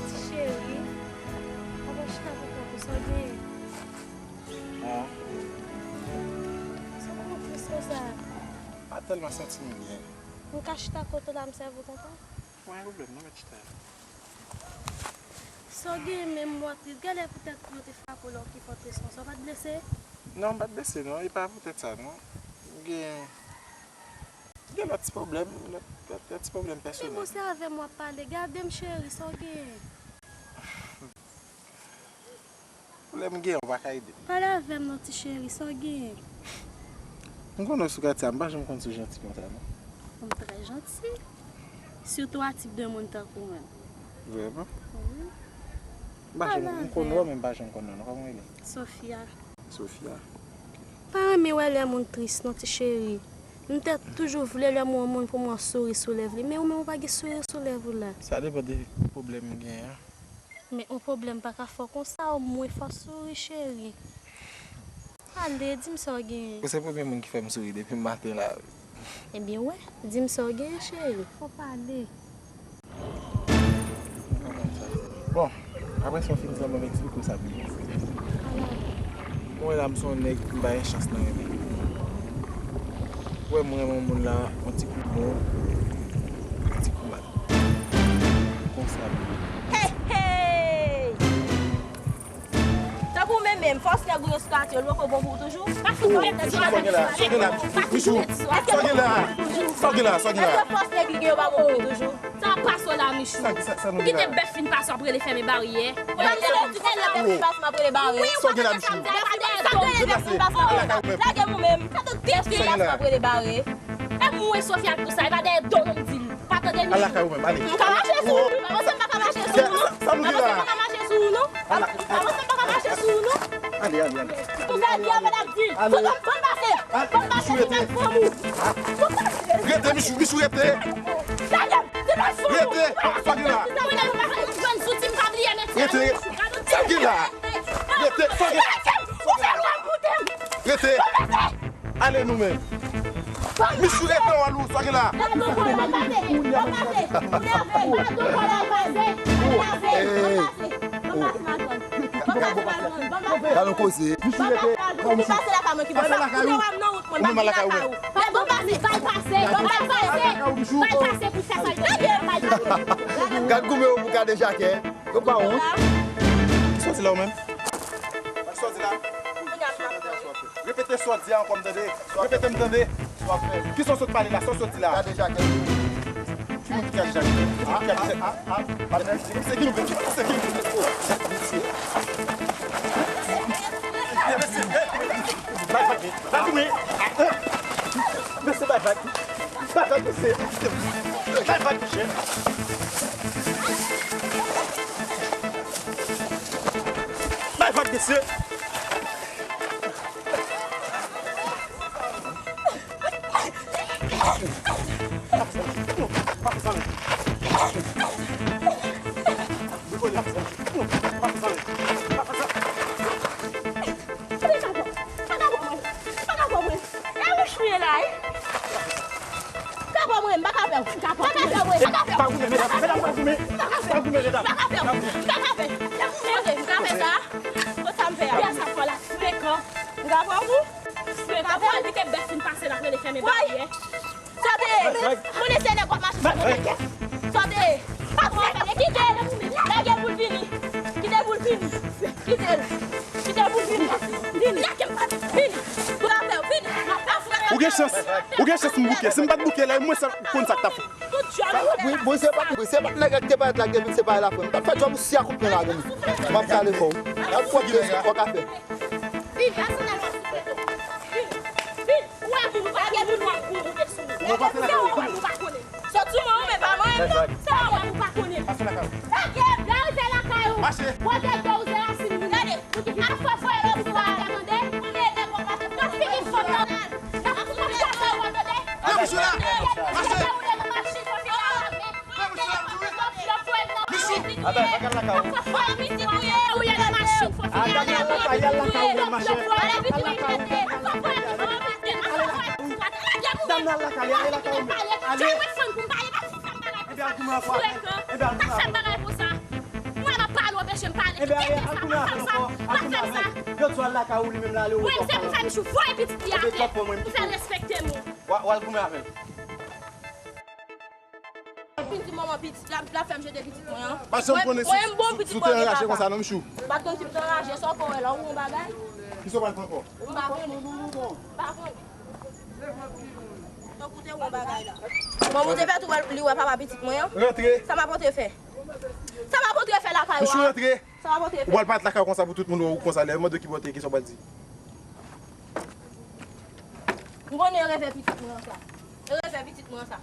Ti cheri, papa chita pou kont ou, sa w genyen? Ah. Sa w konn tris konsa? M pa tèlman santi m byen. M ka chita kote w la, m sèvi w tonton? Pa gen pwoblèm non, mèt chita. Sa w genyen menm, m wè w tris. Genlè poutèt kou yo te frape w lè w te fò tris konsa. W pa t blese? Non, m pa t blese non. E pa poutèt sa non. M gen, gen lòt ti pwoblèm, lòt, lòt, lòt ti pwoblèm pèsonèl. Men bon, se avè m w ap pale. Gade m cheri, sa w genyen? Pwoblèm m gen, ou pa ka ede m. Pale avè m non, ti cheri, sa w genyen? M konnen w sou katye a, m pa janm konn si w janti konsa non. Ou trè janti. Sitou a tip de moun tankou w menm. Vrèman? Wi. M pa janm, m konnen w, men m pa janm konn non. Kòman w rele? Sofia. Sofia. Pa renmen wè lè moun tris non, ti cheri. M te toujou vle lè m wè yon moun pou m wè souri sou lèv li, men ou menm ou pa gen souri sou lèv ou la. Sa depann de pwoblèm m genyen an. Men yon pwoblèm pa ka fè w konsa, omwen fò w souri, cheri. Ale, di m sa w genyen. Ou se premye moun ki fè m souri depi maten la. Ebyen, wè, di m sa w genyen, cheri. Fò w pale. Bon, apre sa w fin di la, ban m eksplike w sa pi byen. Mwen la, m se yon nèg, m pa gen chans nan renmen. Ou wè, m renmen yon moun la, yon ti kou bon, yon ti kou mal. Konsa. Hey, hey! Tankou w menm menm, fòs nèg ou yo sou katye, yo poko bon pou ou toujou? Pa fout mete sou la. Sa w gen la? Sa w gen la? Michou, Michou, sa w gen la? Sa w gen la? Sa w gen la? Èske fòs nèg li gen yo pa bon pou ou toujou? Sa ap pase w la, Michou. Sa, sa, sa nou gen la? Ou kite bèf fin pase w ap rele fèmen baryè. Ou pa tande lè w di konsa bèf fin pase m ap rele baryè? Wi, ou pa tande sa m di a, sa dèyè bèf fin pase w. Lage m ou menm. Sa tout bèf fin pase m ap rele baryè. E mwen Sofia pou sa, e pa dèyè do nou m di l. Pa tande Michou. Al lakay ou menm, ale. M ka mache sou ou, avanse m pa ka mache sou ou non. Avanse m pa ka mache sou ou non. Avanse m pa ka mache sou ou non. Ale, ale, ale. Ou fè di a, mwen ap di. Fout mwen, fò m pase. Fò m pase, se pa fanm ou. Rete, Michou, Michou, rete. Lage m, se pa fanm ou. Rete, sa gen la? Mwen, lè m pa fè yon grann zouti, m pa bliye metye a, Michou. Rete, sa gen la? Rete, sa gen la? Ou fè lwa m moute m. Rete. Fò m pase. Ale nou menm. Michou rete w alou, sa gen la? Gade yon koze. Michou rete. Pase lakay ou. Ou menm al lakay ou menm. Gad goumen yo pou gade jakè. Yo pa wont. Sòti la ou menm. Sòti la. Repete sa w di a ankò, m tande. Repete, m tande. Kisa w sot pale la? Sa w sot di la? Gade Jakèt. Ki moun ki gade Jakèt? Ki moun ki gade Jakèt? Se ki nou menm? Se ki nou menm? Bay vag, bay vag, wi. Mesye, bay vag. Bay vag, mesye. Bay vag, mesye. Bay vag, mesye. Pa goumen, medam, medam, pa goumen. Pa goumen, medam. Pa ka fè, m pa ka fè. Gade, m ka fè sa. Kot sa m fè a? Gade sa fò la, frekan. M ka pran kou? Frekan, pou al kite bèf fin pase, l ap rele fèmen baryè. Sòde! Moun ese nèg w ap mache sou moun. Sòde! Pa pran fè, kite l! Lage pou l vini! Kite l pou l vini! Kite l! Kite l pou l vini! Vini! Lage m pa vini! Pou l ap fè, vini! Ou gen chans! Ou gen chans m bouke! Si m pa t bouke la, e mwen sa konn sa k t ap fèt. Tout djòl ou fè la. Wi, bon, se pa, se pa nèg la ki te parèt la, ki te vin separe la, frè. M t ap fè djòb ou si a kout pwen la, gen. M ap kale kò w. Gad kòb ke w ka fè. Vini, asann al sou pwen. Vini, vini. Ou wè moun ou pa konnen, ou wè moun ou pa konnen. Ou pa konnen. Sot sou mwen, ou men pa mwen, non. Se pa mwen ou pa konnen. Lage m, lè w rive lakay ou. Mache. Bwè dèyè w se rasin moun. Gade. Al fè fwaye lòt bò a, tande? Ou men nèg w ap mache. Nan figi fòt nan. Nan figi fòt nan, tande? Nan bouch ou la. Mache. Nan bouch ou la, tou wi. Michou. Al lakay ou. Al lakay, al lakay ou, machè. Al lakay ou, al lakay ou. Dam nan al lakay, ale lakay ou. Ale. Ebyen, al goumen ankò avè l. Ebyen, al goumen ankò. Mwen pa pale, anpeche m pale. Ebyen, al goumen avè l ankò. Al goumen avè l. Yo di w al lakay ou, li menm l ale, ou rete ankò. Mwen, se pou fè m chou voye pitit li atè. Pou fè l respekte m. W a, w al goumen avè l. Fin di manman pitit la, la fè m jete pitit mwen an. Paske m konnen si, si w te anraje konsa non, Michou. M pa t konn si m te anraje, sa w konn wè la, ou yon bagay. Kisa w pral fè ankò? M pa konn. M pa konn. Tankou te yon bagay la. Bon, ou te fè tou wè, li wè papa pitit mwen an. Rantre. Sa m ap antre fè? Sa m ap antre fè lakay ou a? Michou, rantre. Sa m ap antre fè? Ou pral parèt lakay ou konsa pou tout moun wè ou konsa, lè yo mande w ki bò w te ye, kisa w pral di? M konnen e revè pitit mwen an sa. E revè pitit mwen an sa.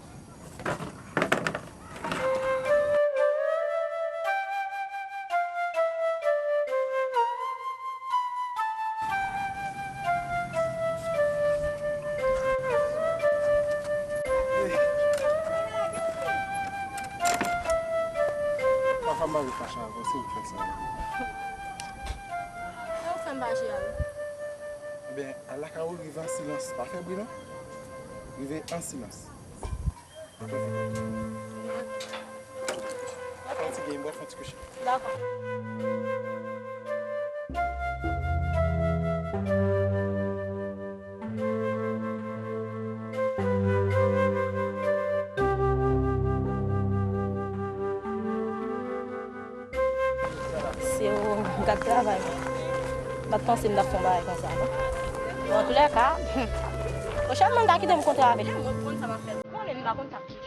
Papa m pa vle fache avè w, se ou k fè sa. Sa w fè m fache a wi? Ebyen, al lakay ou, rive an silans. Pa fè bri non. Rive an silans. Dakò. Fè yon ti game, fè yon ti kouche. Dakò. Se ou, gad travay mwen. M pa t panse m t ap fè yon bagay konsa non. Bon, antoulèka, pwochènman m ta kite m kontre avè l. Mwen konn sa m ap fè. Konnen m pa konn sa m ap fè.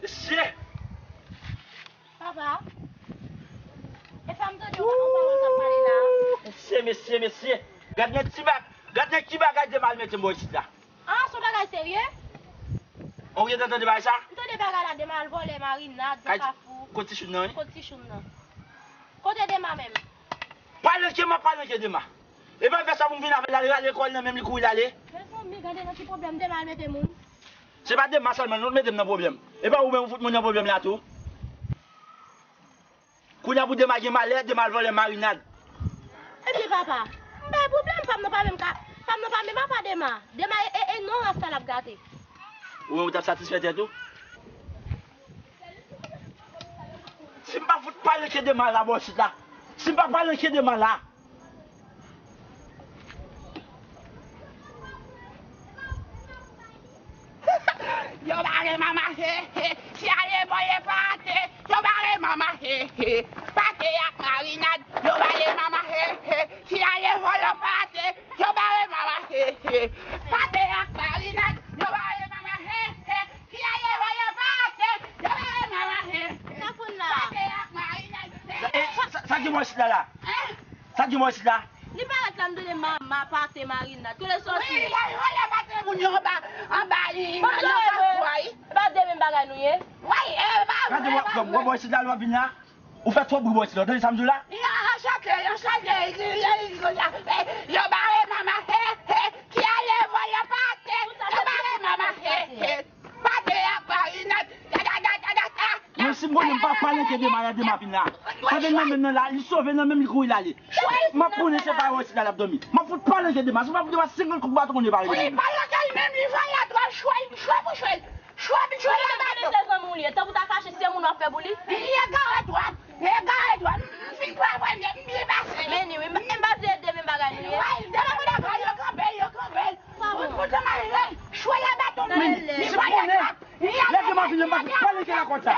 Mesye! Papa, e pa m tande yon pawòl k ap pale la a? Mesye, mesye, mesye! Gad nan ti ba-, gad nan ki bagay Dema al mete m bò isit la. Ah, se yon bagay serye? Ou gentan tande bagay sa? M tande bagay la, Dema al vòlè marinad nan Kafou. Kot ti choun nan, wi? Kot ti choun nan? Kote Dema menm? Palanke, m ap palanke Dema. E pa fè sa pou m vin avè l, l al rale kò l nan men m, li kouri l ale. Mezanmi, gade nan ki pwoblèm Dema al mete moun. Se pa Dema sèlman non, l mete m nan pwoblèm. E pa ou menm ou fout mwen nan pwoblèm la tou. Kounye a pou Dema gen malè, Dema al vòlè marinad. Ebyen papa, m pa Fanm nan pa menm ka, fanm nan pa menm apa Dema. Dema e, e, e non rasta l ap gate. Ou menm ou t ap satisfè tèt ou? Si m pa fout pale ke Dema la bò isit la. Si m pa pale ke Dema la. Yo bare mama he he, si ale voye pate. Yo bare mama he he, pate ak marinad. Yo bare mama he he, si ale vòlò pate. Yo bare mama he he, pate ak marinad. Yo bare mama he he, si ale vòlò pate. Yo bare mama he he, pate ak marinad. Sa, sa, sa ki mwen chita la? Sa ki mwen chita? Li parèt la, m tande mama, pate, marinad. Kote l soti? Wi, li al vòlò pate moun yo anba, anba li, nan kafwa, wi. E pa de menm bagay nou ye? Wi, e pa vre, e pa vre. Gade, w ap bò isit la, lè w ap vin la. Ou fè twòp bri bò isit la, w tande sa m di w la? Yo, anchante, anchante, yo bare mama, he, he, ki ale vòlò pate, yo bare mama, he, he. Pate ak marinad. Men si m konnen m pa pale ke Dema la, Dema vin la. Tande nan menm nan la, li sove nan menm li kouri l ale. M ap konnen se pa wè si la l ap dòmi. M ap fout pale ke Dema. Si m pa fout Dema senkant kout baton konnen pale de menm. Li pale ke li menm li fè la twò chwe, chwe pou chwe. Chwe pou chwe la baton. Se zanmi w li ye. Tankou ta fache se moun w ap fè pou li. Li egare twòp. Egare twòp. M fin pran premye, m byen pase. Men ni wi, m pa di e de menm bagay nou ye. Wi, Dema mwen dakò, yo kanpe, yo kanpe. Sa bon. Ou, ou te mare, chwe la baton, men, li pa konnen. Lè ke m ap vini, m pa pale ke la konsa.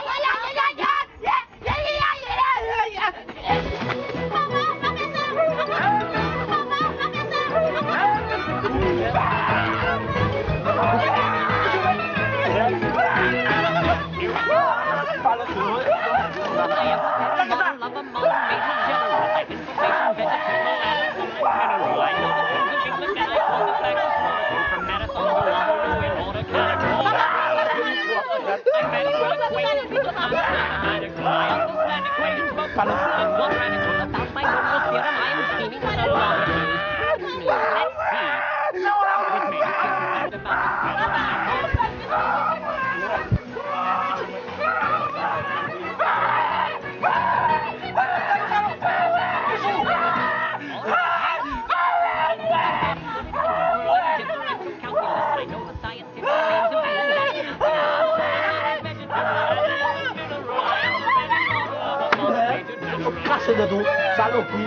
Krache dèt ou, salopri.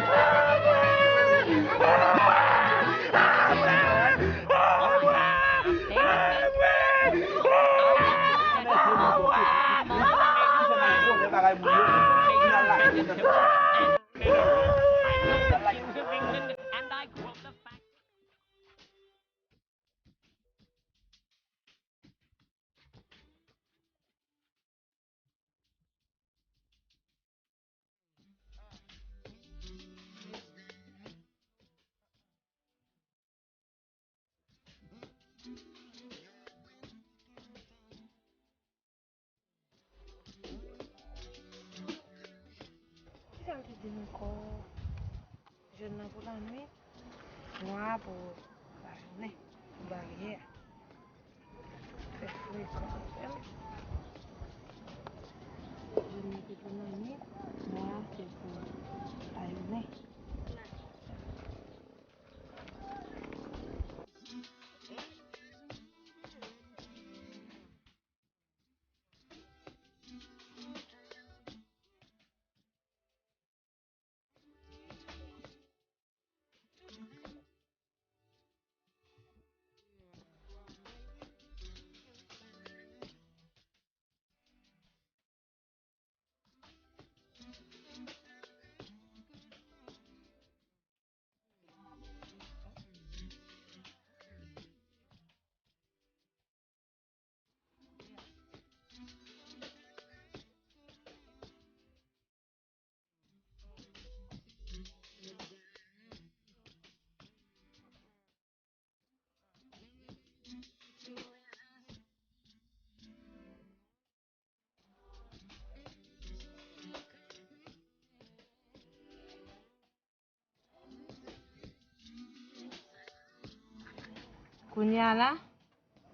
Kisa l te di m ankò? Jòn nan pou lannwit, nwa pou lajounen, pou baryè. Fè frekan avè m. Jòn nan te pou lannwit, nwa se pou lajounen. Kounye a la,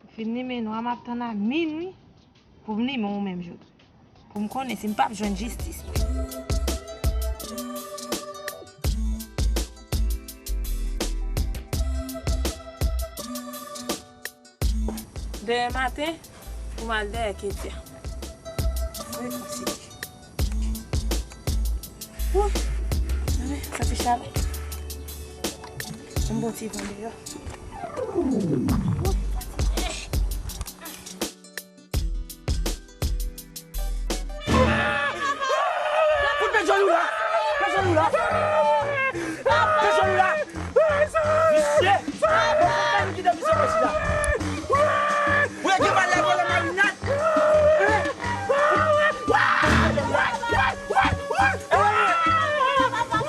m fin limen nwa, m ap tann a minwi pou m limen yon menm jou. Pou m konnen si m p ap jwenn jistis. Demen maten, pou m al dèyè Ketia. Wi, konsi. Wou! Santi chalè. Yon bon ti van deyò. Fout pè jòl ou la! Pè jòl ou la! Pè jòl ou la! Visye! Bon, pa nou kite visye konsi la! Ou gen mal la vòlè marinad!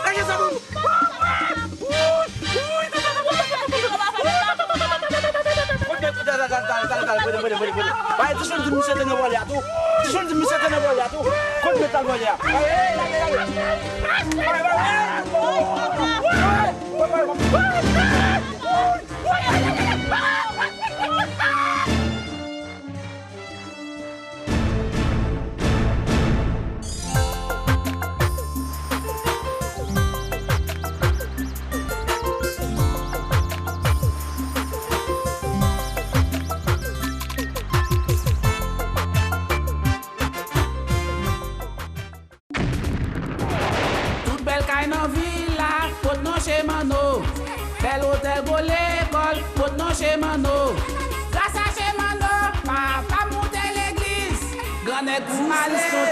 Lage sa pou m! Kote, kote, talè, talè, talè, talè, talè, prene, prene, prene, prene. Bay, ti Chonn di misye te nan vòlè a tou. Ti Chonn di misye te nan vòlè a tou. Kote metal vòlè a? Bay, hey, lage, lage. Bay, bay, bay. Tout bèl kay nan vil la pot non Chez Manno. Bèl otèl, gwo lekòl pot non Chez Manno. Gras a Chez Manno, papa moute legliz. Grannèg pou malere,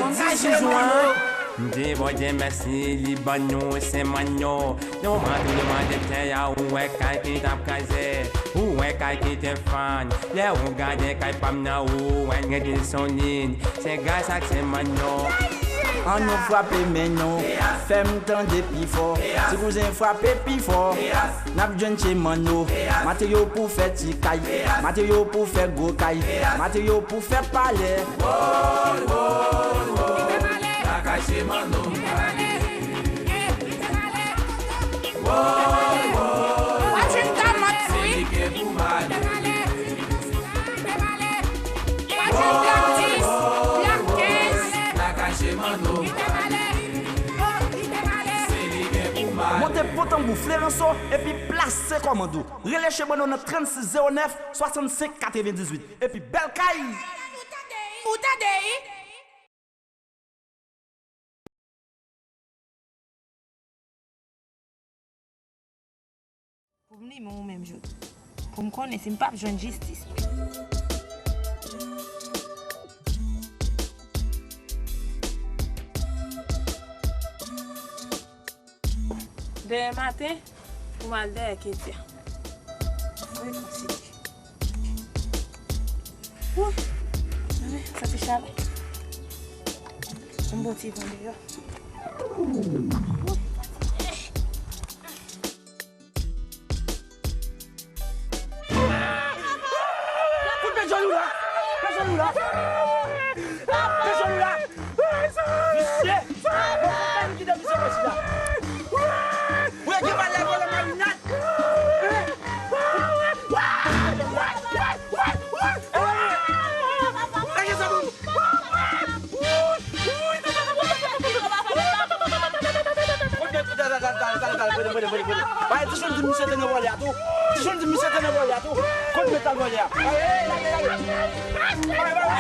konn kay Chez Manno. M di Bondye mèsi, li ban nou Chez Manno. Yon mwa tou devan dèyè a, ou wè kay ki t ap kraze, ou wè kay ki te fann. Lè ou gade kay pa m nan, ou wè gen de solid. Se gras ak Chez Manno. Ann nou frape men nou, fè m tande pi fò. Ti kouzen frape pi fò. N ap jwenn Chez Manno. Materyo pou fè ti kay, materyo pou fè gwo kay, materyo pou fè palè. Lakay Chez Manno. Wo, wo, w ap jwenn kamat fri. Se li gen pou mari. W ap jwenn blòk dis, blòk kenz. Lakay Chez Manno. Se li gen pou mari. Monte pòt tanbou Fleranso epi plase kòmand ou. Rele Chez Manno nan trannsis zewo nèf, swasannsenk, katrevendizuit. Epi bèl kay! Ou tande, wi? Pou m limen w menm jou. Pou m konnen si m p ap jwenn jistis. Demen maten, pou m al dèyè Ketia. Wi, konsi. Wou! Tande, santi chalè. Yon bon ti van deyò. Fout pè jòl ou la! Pè jòl ou la! Pè jòl ou la! Visye! Bon, pa nou kite visye konsi la! Ou gen mal la vòlè marinad! Lage sa pou m! Kote, kote, talè, talè, talè, talè, prene, prene, prene. Bay, ti Chonn di misye te nan vòlè a tou. Ti Chonn di misye te nan vòlè a tou. Kote metal vòlè a? Bay, hey, lage, lage. Bay, bay, bay.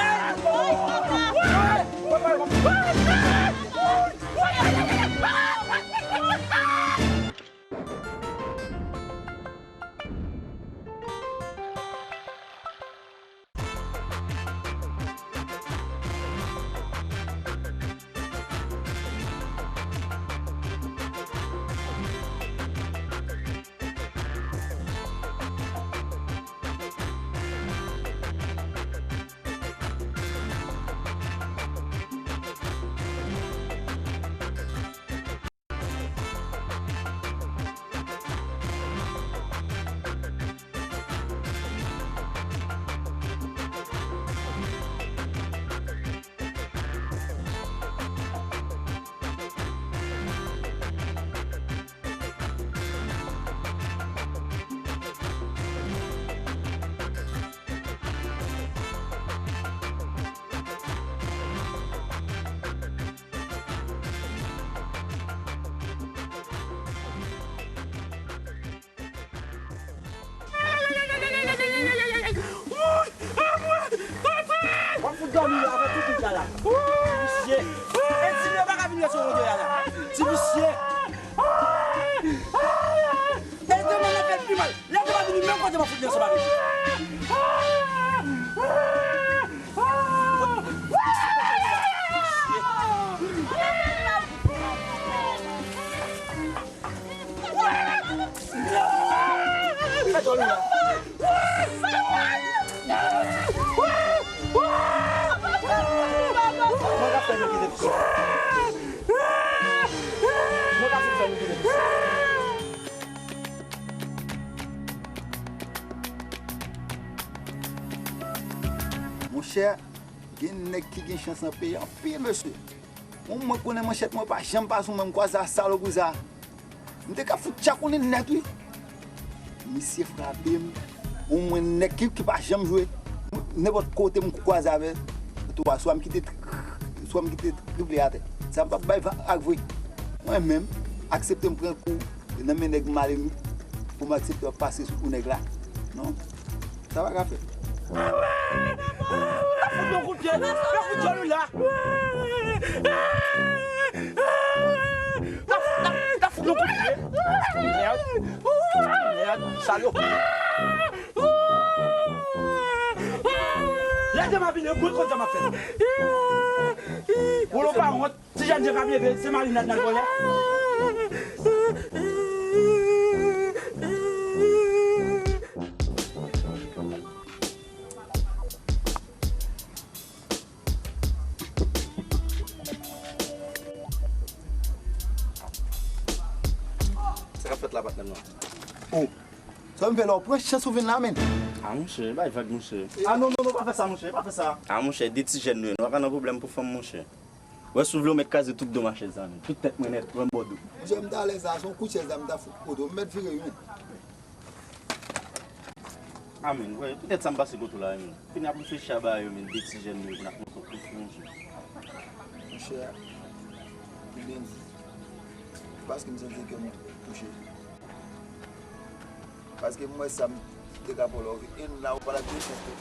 Visye. E ti nèg pa ka vin sou wonde a la. Ti visye. E demen n ap fè l pi mal. Lè demen vini menm kote m ap fout li ansanm avè l. Fè djòl ou la. Mwen ka fè nou kite pis. Mwen ka fè nou kite pis. Monchè, gen nèg ki gen chans nan peyi anpil, mesye. Bon, mwen konnen manchèt mwen pa janm pa sou mwen, m kwaze a salopri sa. M te ka fout tchakounen nèt, wi. Misye frape m. Bon, mwen nèg ki, ki pa janm jwe. Nenpòt kote m kwaze avè l, tou a, swa m kite, swa m kite triple atè. Sa m p ap bay van ak vre. Mwen menm, aksepte m pran kou nan men nèg male m pou m aksepte ap pase sou kou nèg la. Non. Sa pa ka fèt. N ap fout yon kout pye, n ap fout djòl ou la. N ap, n ap, n ap fout yon kout pye. Mèd, mèd, salopri. Lè demen vini, mwen konn sa m ap fè. Wolo pa wont. Ti jèn je k ap leve, se marinad n al vòlè. Sa k ap fèt la, patnè m nan? Oh, sa w vin fè la, w pran chans ou vin la, menn. Ah, monchè, bay vag, monchè. Ah, non, non, non, pa fè sa, monchè, pa fè sa. Ah, monchè, de ti jèn nou ye, nou pa ka nan pwoblèm pou fanm, monchè. Wè, si w vle, w mèt kraze tout do machèz la, menn. Tout tèt mwen nèt, wè m bò do. Monchè, m ta lè sa, se yon kout chèz la, m ta fout kote w. M mèt vire wi, menn. Ah, menn, wè, poutèt sa m pase kote w la, menn. Kounye a pou m fè chaba yo, menn, de ti jèn yo, pou n ap monte yon kout fou, monchè. Monchè, ou byen di. Paske m santi kè m touche. Paske m wè sa m te ka fè w la, wi. E la, ou pa t ap gen chans pou,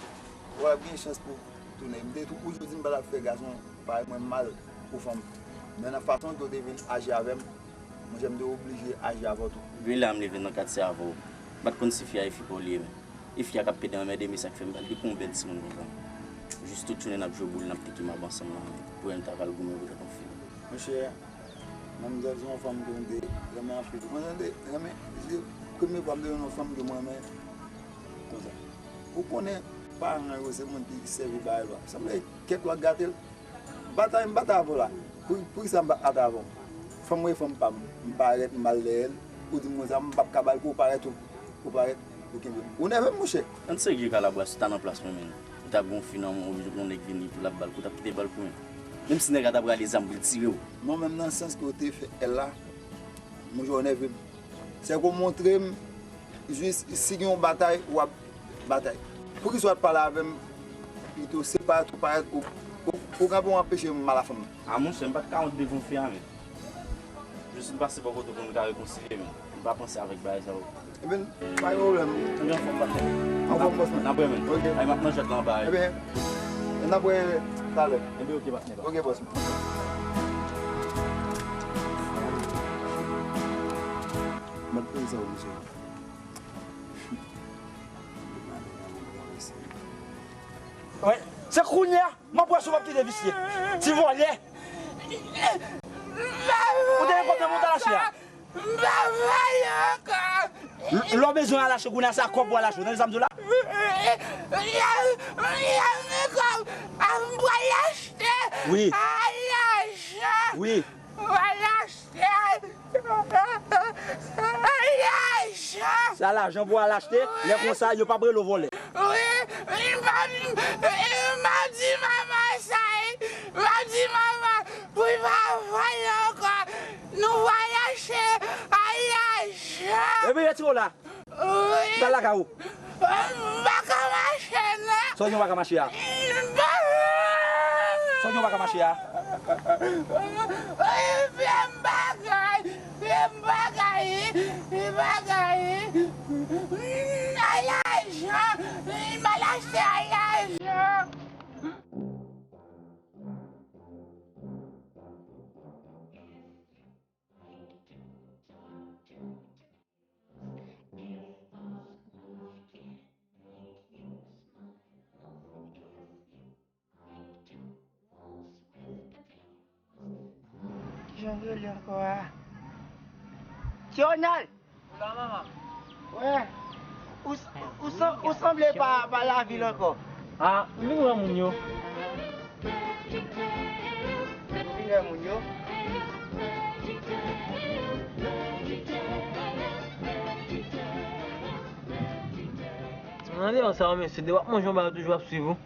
ou pa t ap gen chans pou tounen. M te tou, ou jodi m pa t ap fè gason parèy mwen mal pou fanm. Men nan fason ke w te vin aji avè m, monchè, m te oblije aji avè w tou. Wi, la m leve nan katye avè w. M pa t konn si fi a e fi pa w li ye, menn. E fi a k ap pede anmède m, e sa k fè m pa t gen pou yon bèl timoun konsa. Jis tout jounen n ap jwe boul, n ap teke mab ansanm nan, pou m ta pral goumen pou tèt yon fi. Monchè, manmzèl se yon fanm ke m te renmen anpil. Mwen te renmen, se premye fwa m te jwenn yon fanm ke mwen renmen konsa. Ou konnen, paran yo se moun ki sèvi bagay lwa. Sanble kèk lwa gate l. Batay, m batay avè w la. Pou, poukisa m pa atavè w? Fanm ou e fanm pa m, m parèt, m al dèyè l. Ou di m konsa, m p ap ka ba l kou, ou parèt, ou, ou parèt, ou kenbe m. Ou nève m, monchè. Ann serye, Kalabwa, si w ta nan plas mwen, menn. Ou ta gen yon fi nan men w, oubyen yon nèg vini pou l ap ba l kou, ou t ap kite ba l kou, menn. Menm si nèg la ta pral ale zam pou l tire w. Mwen menm, nan sans ke w te fè L la, monchè, w nève m. Sèke w montre m, jis si gen yon batay, w ap batay. Poukisa w pa t pale avè m pito, se parèt ou parèt, ou, ou, ou kanpe w anpeche m mal a fanm nan. A monchè, m pa t ka wont devan fi a, menn. Jis m pase bò kote w pou nou ka rekonsilye, menn. M pa panse avèk bagay sa yo. Ebyen, pa gen pwoblèm. Ebyen, anfòm, patnè. Anfòm, bòs mwen. N ap wè, menn. Ok. Ay, m ap nan jwèt la anba, wi. Ebyen, n ap wè talè. Ebyen, ok, patnè. Ok, bòs mwen. Mwen peye sa w, mesye. Wè, se kounye a, m ap wè si w p ap kite visye. Ti vòlè. Ou te gen kòb nan men w t al achte a? M pa vòlè ankò. L-, lè w bezwen al achte kounye a, se ak kòb ou al achte. Ou tande sa m di w la? Wi. M pral achte. Wi. Al achte. Wi. M pral achte. Al achte. Se a lajan pou w al achte. Lè konsa, yo p ap rele w vòlè. Wi, wi, m pa, m pa di manman sa, wi. M pa di manman pou l pa vòlè ankò. Nou va lache a lajan. Epi retire w la. Wi. M pral lakay ou. M pa ka mache, non. Sa w gen w pa ka mache a? M pa. Sa w gen w pa ka mache a? Wi, vye bagay, vye bagay, vye bagay. M nan lajan, m al achte a lajan. Kijan l rele ankò a? Ti Ronald! Ou la, manman? Wè. Ou, ou san-, ou sanble pa, pa lavil ankò. A, m vin wè moun yo. Ou vin wè moun yo? Mwen nan deyò sa, mesye, de w ap manje yon bagay, toujou ap swiv ou.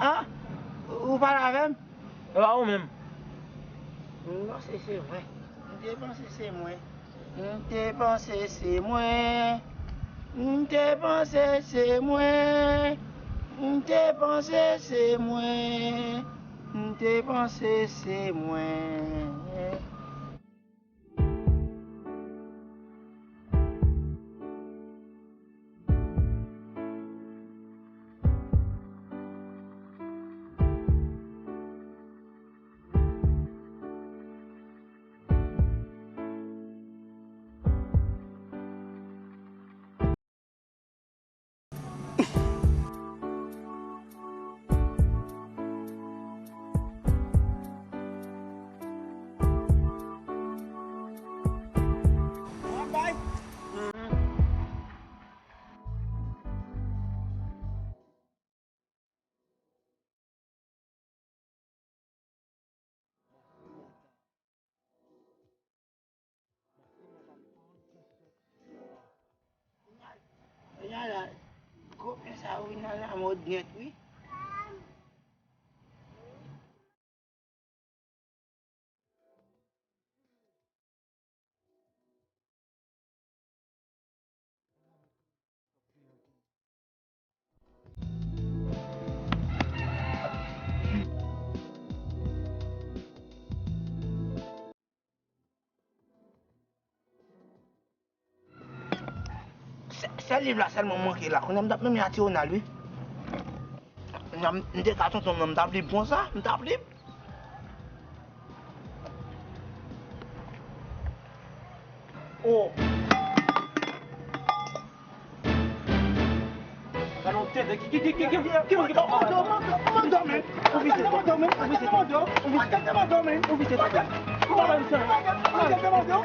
A, ou pale avè m? E pa ou menm? M panse se mwen. M te panse se mwen. M te panse se mwen. M te panse se mwen. M te panse se mwen. M te panse se mwen. Kote sa yo vin nan lamòd nèt, wi. Sè-, sèl liv la sèlman manke la. Kounye a m t ap menm atire w nan l, wi. Kounye a m, m te ka tonton m nan, m t ap li konsa, m t ap li. Oh. Gade yon tenten. Ki, ki, ki, ki, ki, ki moun ki pa w pale? Mando, mando, mando, men. Ou vise, mando, men. Ou vise, mando. Ou vise, mando, men. Ou vise, mando. Ou pa pale sa. Ou pa pale sa.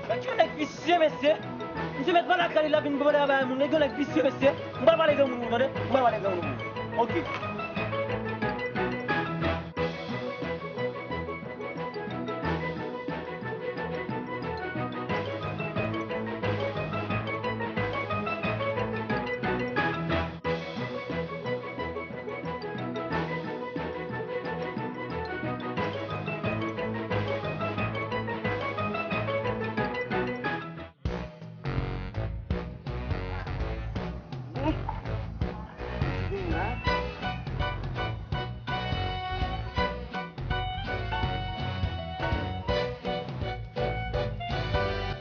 Men ki yon nèg visye, mesye. Misye mèt pale ak Khalil la vin pale avè moun. Nèg yon nèg visye, mesye. M pral pale granmoun, ou tande? M pral pale granmoun. Ok.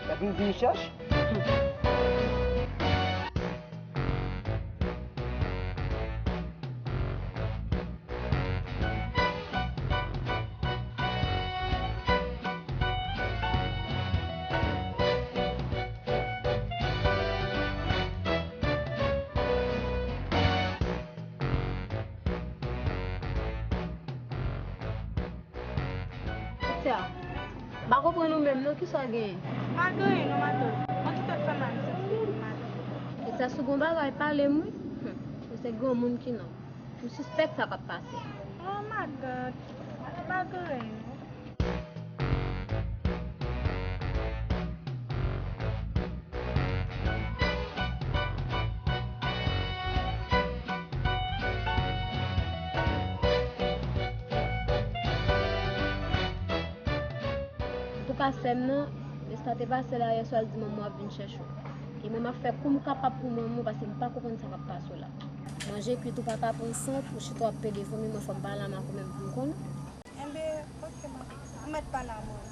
Gade m vin chèch. Sè, m pa konprann ou menm non, kisa w genyen? M pa gen anyen non, matant. Mwen ki sot fè mal, m sot fè mal. Sè, si w gen yon bagay, pale m wi. Hum, ou se granmoun ki non. M sispèk sa k ap pase. Oh, matant, m pa gen anyen non. Antouka, sè m nan, Nesta te pase la yè swa, l di manman w ap vin chèche w. E mwen, m ap fè kou m kapab pou manman w, paske m pa konprann sa k ap pase w la. Manje kwit, ou pa ka pran sant, ou chita w ap pede vomi, mwen, fò m pale a Marco menm pou m konnen. Enben, ok, m, m mèt pale a Marco.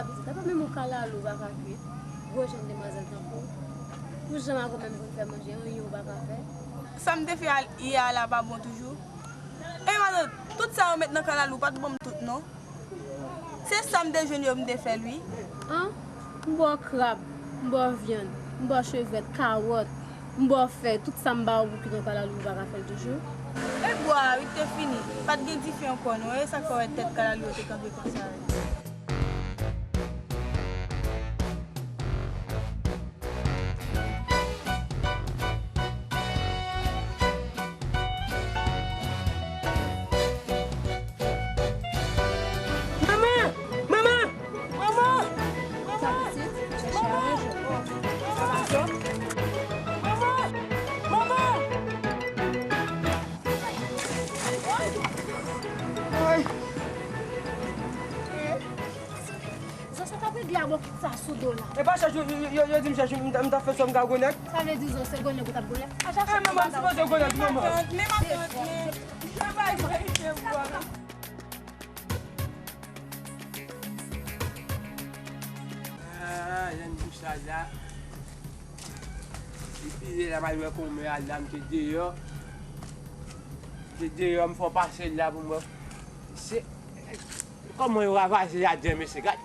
Sa pa menm yon kalalou pa ka kwit. Gwo jèn demwazèl tankou w. Pou jan mago menm pou l fè manje, anyen ou pa ka fè. Sa m te fè al yè a la pa bon toujou? E matant, tout sa yo met nan kalalou pa t bon m tout non. Se sa m te jwenn yo m te fè l wi. An? M ba w krab, m ba w vyann, m ba w chevèt, kawòt, m ba w fèy, tout sa m ba w pou ki nan kalalou ou pa ka fè l toujou? E bwa a wi te fini. Pa t gen dife ankò non. E sa k fè w wè tèt kalalou yo te kanpe konsa wi. Manman! Manman! Manman! Manman! Manman! Manman! Manman! Ay! Zò sa t ap regle a bokit sa sou do la. E pa chèch yo, yo, yo, yo di m chèch m, m t ap fè sòm ka gwo nèg. Sa vle di zò se gwo nèg ou t ap gwo nèg? A chèch. E manman, m sipoze gwo nèg wi manman. Men matant, men, men matant, men. Travay sa ki fè vwa. Ah, jan bouch la la. Depi lè la m al wè kòmè a la, m te deyò. M te deyò, m fè yon pase la pou mwen. Se kòman yo ravaje jaden, mesye, gad.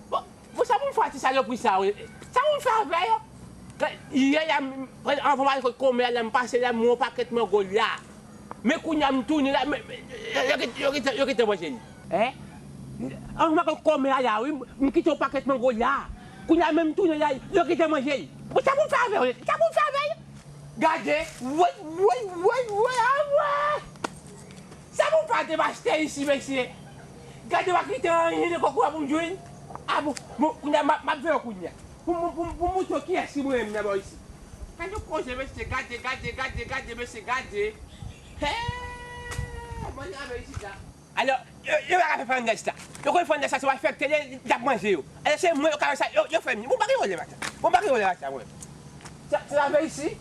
Bon, bon, sa pou m fè ak ti salopri sa yo? Sa pou m fè avè yo? Yè la, m, anvan m al kot kòmè a la, m pase la, m wè yon pakèt mango la. Men kounye a m tounen la, men, men, yo, yo kite, yo kite, yo kite manje l. Hein? Anvan m al kot kòmè a la, wi, m, m kite yon pakèt mango la. Kounye a menm tounen la, yo kite manje l. Bon, sa pou m fè avè yo? Sa pou m fè avè yo? Gade, woy, woy, woy, woy, a woy! Sa pou m fè ak de pastè isi, mesye? Gade, pa kite anyen nan kokorat pou m jwenn. A bon, bon, kounye a, m ap, m ap veye kounye a. Pou, pou, pou, pou m montre w kiyès ki mwen menm nan bò isi. Gade yon koze, mesye, gade, gade, gade, gade, mesye, gade. Hey! Mwen avè isi la. Alò, yo, yo pa ka fè fannès la. Yo konn fannès la, se pa fèk tele, y ap manje yo. Alò, se mwen yo ka fè sa, yo, yo fè m. Bon, pa gen vòlè, matant. Bon, pa gen vòlè, matant, mwen. Sa, sa fè isi?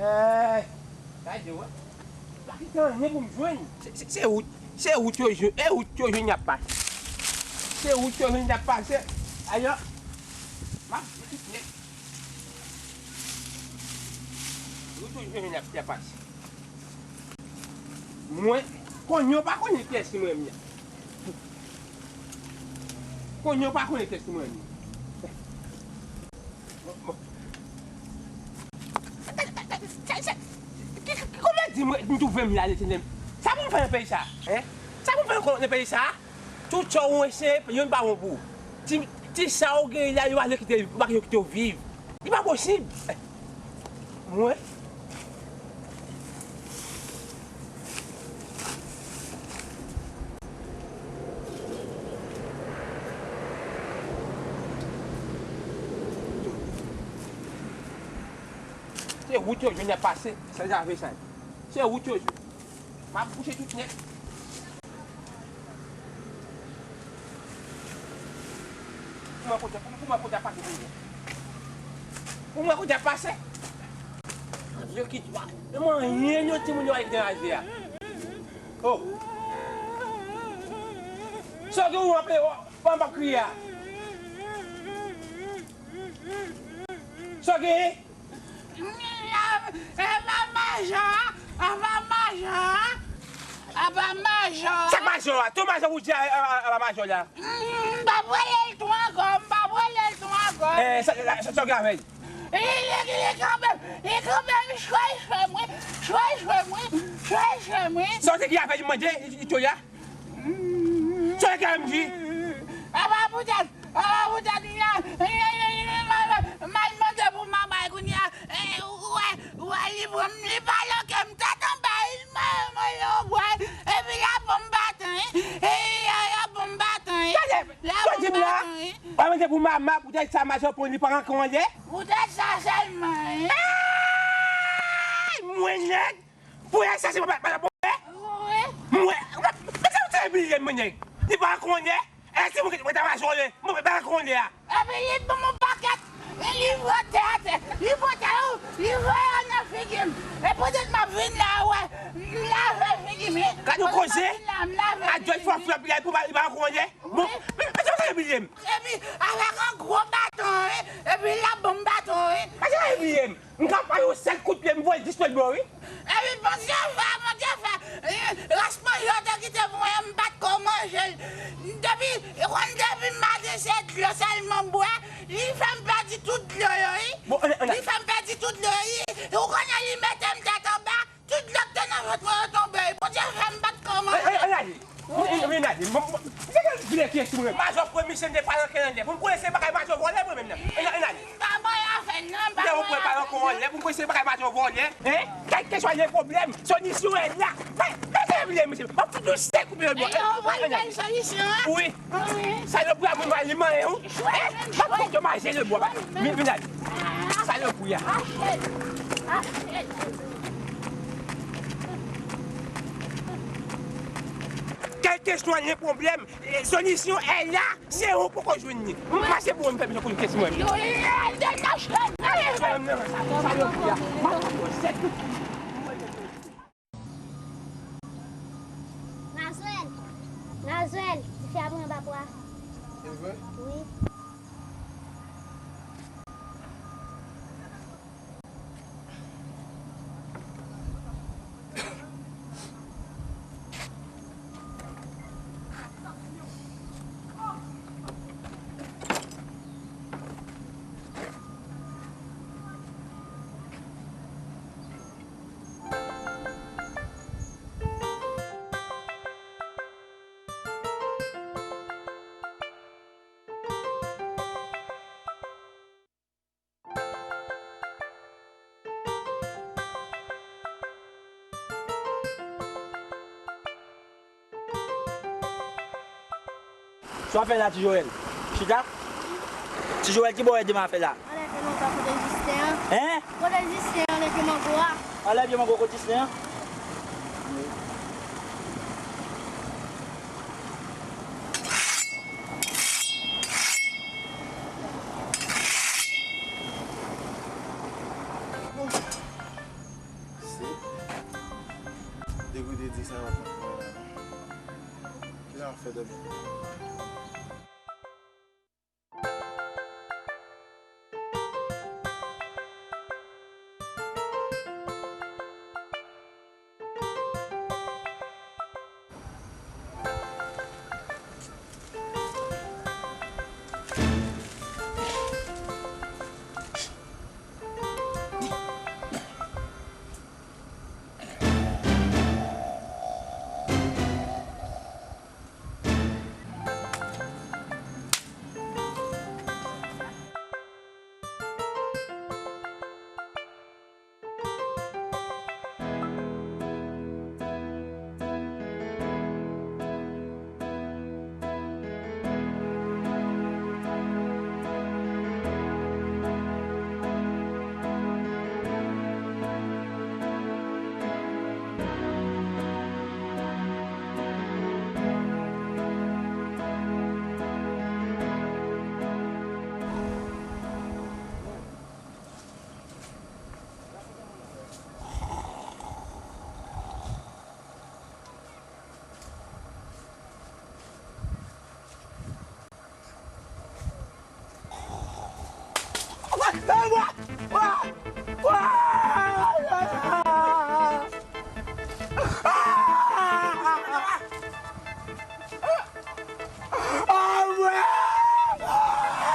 Eh, gade, wè. Pa kite anyen pou m jwenn. Se, se, se wout, se wout yo jwenn, e wout yo jwenn y ap pase. Se wout yo jwenn y ap pase. Alò, m ap di tout nèt. Wout yo jwenn y ap, y ap pase. Mwen, konnen w pa konnen kiyès ki mwen menm nan. Konnen w pa konnen kiyès ki mwen menm nan. Bon, bon. Sa, sa, ki, ki, ki kòman di mwen, m twouve m la, Letènèl? Sa pou m fè nan peyi sa a? Hein? Sa pou m fè nan peyi sa a? Tout sa ou eseye, youn pa bon pou ou. Ti, ti sa ou genyen la, yo pa vle kite, yo pa vle kite w viv. Li pa posib. Mwen. Se wout yo jwenn y ap pase, sa, sa fè sa. Se wout yo jwenn. M ap bouche tout nèt. Pou mwen kote, pou, pou mwen kote ap pase pou mwen. Pou mwen kote ap pase. Yo kit, men mwen anyen yo timoun yo pa kite raje a. Oh. Sa gen ou anpe, ou pa, pa kriye a. Sa gen? Apa majò a, apa majò a, apa majò a. Sa k majò a? Tout majò pou di a, a, a, apa majò la. M p ap rele l tou ankò, m p ap rele l tou ankò. Eh, sa, sa, sa w gen avè l? Li, li, li kanpe, li kanpe, li chwazi fè mwen, chwazi fè mwen, chwazi fè mwen. Sa w te gen avè l, m mande, li, li toya? Sa w te gen avè m di? Apa poutèt, apa poutèt, m, m, m, m, m al mande pou manman l kounye a. E, ou wè, ou wè, li pran m, li pale ke m tèt anba, li mare mwen yon bwè, epi l ap ban m batan, wi. E, l ap ban m batan, wi. Gade, l ap ban m batan, wi. W ap mande pou mama, poutèt sa, majò pran li pa rank anlè. Poutèt sa sèlman, wi. Ay! Mwen nèg! Poutèt sa, se pa, pa, pa, pa, wi. Mwen, mwen, mwen, mwen, mwen, mwen nèg. Li pa rank anlè. E si mwen, mwen ta majò, mwen, mwen pa rank anlè a. Epi li ban m yon pakèt, li vote atè, li vote, li voye nan figi m. E poutèt m ap vin la, wè, m lave figi m, wi. Gade yon koze. Poutèt m ap vin la, m lave figi m, wi. Adolphe Flop, li pa, li pa rank anlè. Bon, men, men, men, Epi, avèk yon gwo baton, wi. Epi l ap ban m baton, wi. Pase la, epi, m ka fè yon sèl kout pye, m voye l dis lòt bò, wi. Epi, Bondye fè, Bondye fè. Ras manje yo te kite pou mwen, m pa t ko manje l. Depi, konn depi maten, se dlo sèlman m bwè. Li fè m pèdi tout dlo yo, wi. Bon, ann, ann, ann. Li fè m pèdi tout dlo yo, wi. Ou konnen li mete m tèt anba. Tout lòt te nan vant mwen yo tonbe. Bondye fè m pa t ko manje. Ann ale. Ann ale. Bon, bon, se gen vle ki sou mwen. Majò pran misye, m te pale anlè pou m konnen se bagay majò vòlè mwen menm nan. Ann ale. M pa bay afè non, m pa bay afè non. Ou pran pale anlè pou m konnen se bagay majò vòlè. Hein? Kèlkeswa le pwoblèm, solisyon è la. Mete vle misye. M ap fout nou sèk koupe yo bò. Ann ale. Solisyon an. Wi. Salopri a moun va li manyen ou. Hein? M ap fout yo manje le bò. Vin, vin ale. Salopri a. Kèlkeswa le pwoblèm, solisyon è la, se ou poko jwenn li. M pase pou ou, m fè misye konnen kès mwen. Nazwèl! Nazwèl! Tifi a pran bab ou a. Se vre? Wi. Sa w ap fè la, Ti Joel? Chita? Ti Joel, ki bò w wè Dema fè la? Anlè pye mango a kote Jisten an. Hein? Kote Jisten an, anlè pye mango a. Anlè pye mango kote Jisten an? Si. Depi w te di sa, m ap fè. Kisa w ap fè, Dema?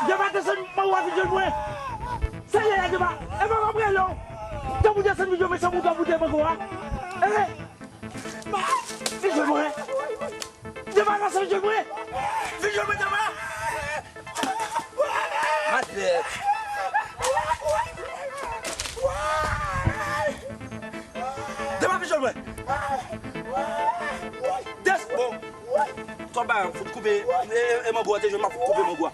Dema desann mango a, Ti Joel mwen. Sa ye la, Dema? E mango mwen non. Tanpri desann, Ti Joel mwen, se mwen k ap boute mango a. Eh! Ti Joel mwen. Dema, desann, Ti Joel mwen. Ti Joel mwen, Dema. Madèt. Dema, Ti Joel mwen. Des, bon. Tò ba, fout koupe. E, e, e mango a te jwenn, m ap fout koupe mango a.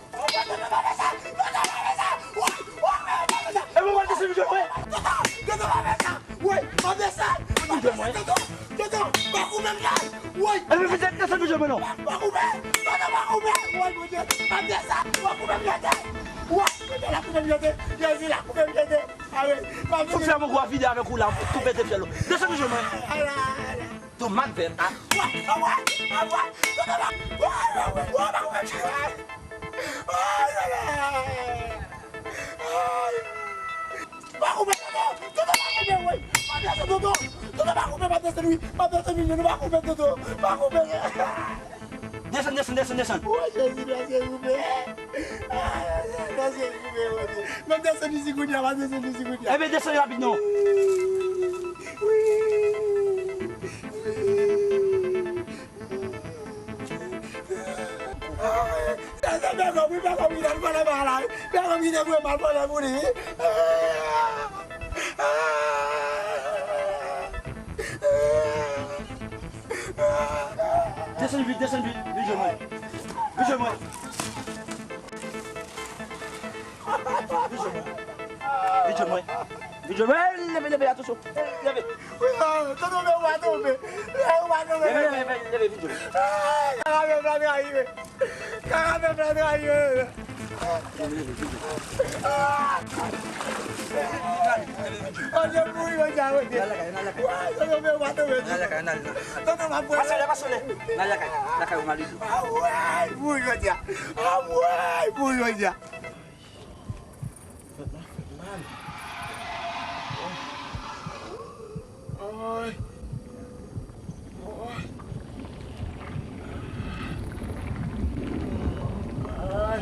E mango a te jwenn, wi. Tonton, tonton, pa fè sa. Woy, pa fè sa. Pa fè sa, tonton. Tonton, pa koupe m la. Woy. E pi petèt desann, Ti Joel mwen non. Pa koupe. Tonton, pa koupe. Woy, Bondye. Pa fè sa. Pa koupe m jete. Woy, tonton, l ap koupe m jete. Jezi, l ap koupe m jete. Amen. Fout fè mango a vide avèk ou la, fout koupe te fyèl ou. Desann, Ti Joel mwen. Ala, ala. Ton madèt a. Woy, woy, woy, tonton, pa, woy, woy, woy, pa koupe m jete. Tonton, pa koupe, pa desann, wi. Pa desann, wi, nou pa koupe, tonton. Pa koupe. Desann, desann, desann, desann. Woy, Jezi, pèse koupe. Ah, pèse koupe, Bondye. Mwen desann isi kounye a, mwen desann isi kounye a. Enben, desann rapid, non. Wi. Wi. Ah, se, se Pè Kòb, wi, Pè Kòb ki te vòlè ba la, wi. Pè Kòb ki te voye m al vòlè pou li, wi. Ah, ah, ah. Desann vit, desann vit. Vit jwenn mwen. Vit jwenn mwen. Vit jwenn mwen. Vit jwenn mwen. Vit jwenn mwen. Leve, leve, atansyon. Leve. Wi, ah, tonton, men ou pa tonbe. Men ou pa tonbe. Leve, leve, leve, leve, vit jwenn mwen. Ah, kaka fè fè trayi, men. Kaka fè fè trayi, men. Leve, leve, vit jwenn mwen. Ah! Bondye mouri, Bondye, Bondye. Nan lakay, nan lakay. Wè, tonton, men ou pa tonbe. Nan lakay, nan lakay. Tonton, m ap pran. Pase lè, pase lè. Nan lakay, lakay ou malere. Ah, wè, mouri, Bondye. Ah, wè, mouri, Bondye. Tèt la fè mal. Ay. Ay. Ay.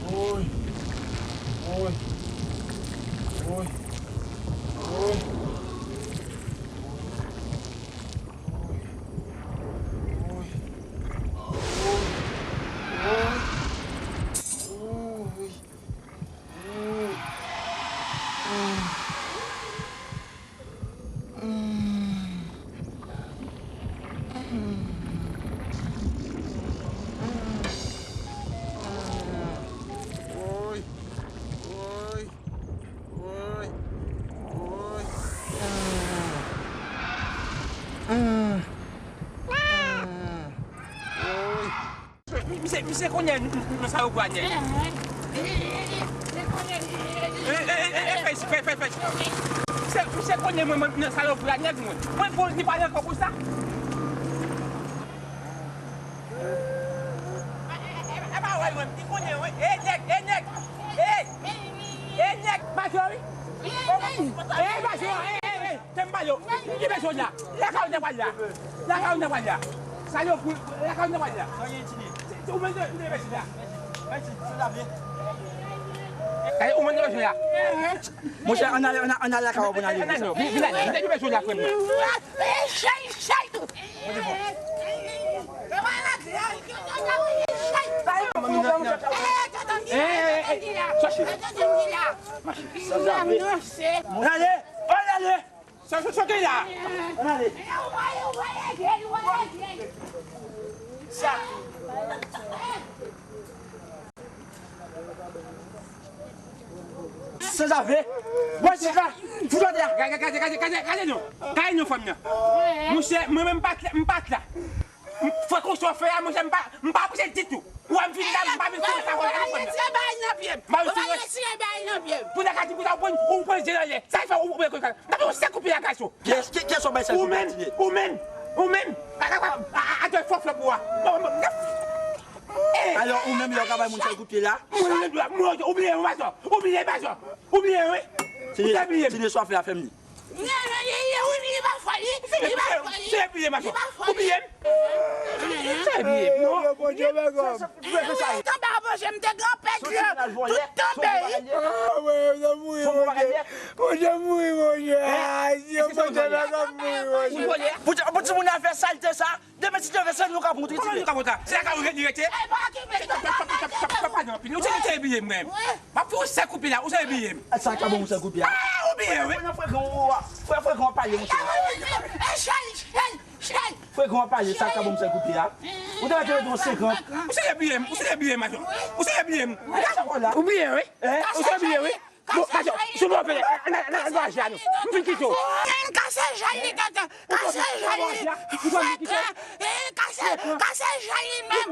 Woy. Woy. Woy. Woy. Woy. Woy. Woy. Misye, misye konnen nan sa yo pran nèg. E, e, e, e, fè isi, fè, fè, fè isi. Misye, misye konnen mwen, mwen nan sa yo pran nèg mwen. Mwen pou li pale ankò konsa. E, e, e, e pa wè mwen, li konnen, wi. E, nèg, e, nèg. E, e, nèg. Majò, wi. E, majò, e, e, e. Tè m ba yo. Ki bezwen la? Lakay ou te pral la. Lakay ou te pral la. Sa yo pou lakay ou te pral la. Sa gen tini. Se ou menm te te bezwen la. Mèsi, se la vye. Kay ou menm te bezwen la. Monchè, ann ale, ann ale, ann ale lakay ou pou n ale. Ann ale non. Vin, vin ale. Vin ale, vin bezwen la frè m. Chay, chay. Ann ale. Ann ale. Sa, sa, sa, ki la? Ann ale. Sa. Sanzave. Bò isit la. Fout atè a. Gade, gade, gade, gade, gade non. Gade non fanm nan. Monchè, mwen menm m pa t la, m pa t la. Fè konsa w fè a, monchè, m pa, m pa apresye l ditou. Ou wè m vin la, m pa vin fè sa, ou wè m vin fè sa. Ou pa retire bagay nan pye m. Ou pa retire bagay nan pye m. Pou nèg la di pou sa, ou pran, ou pran je nan lè. Sa fè ou, ou pran konsa. M ta fè yon sèk koupe a gason. Kiyès, ki, kiyès w bay sèk koupe a, Tine? Ou menm, ou menm, ou menm. A, a, a, a, a, fè flòp ou a. Alò, ou menm, lè w ka bay moun sèk koupe la? Mwen, mwen, mwen, ou bliye, ou bliye, ou bliye, ou bliye, wi. Ou te bliye. Tine, sa w fè a, fè m li. Li pa fò, li, li pa fò, li. Se bliye, majò. Ou bliye m? Se bliye m, non. Bondye, bondye, bondye. Tout tonbe, Bondye, m te gran pèdi. Tout tonbe. Ah, Bondye, mouri, Bondye. Bondye, mouri, Bondye. Ah, Bondye, mouri, Bondye. Pou ti, pou timoun nan fè salte sa, demen ti te fè sèl nou ka pran. Kòman nou ka pran sa? Se la ka ou rete, rete? Papa nan anpil. Ou se bliye m, mwen. M ap fè yon sèk koupe la, ou se bliye m. Sa ka bon, yon sèk koupe a. Ah, ou bliye, wi. Frekan, frekan, frekan, pale, monchè. Frekan pale, sa ka bon, misye koupe a. Ou te mete yon senkant. Ou se bliye m, ou se bliye m, majò. Ou se bliye m. Ou bliye, wi. Ou se bliye, wi. Bon, majò, sou mwen pele, nan, nan, nan gwaje a nou. M fin kite w. Kase jèl li, tata. Kase jèl li. Frekan. Kase, kase jèl li menm.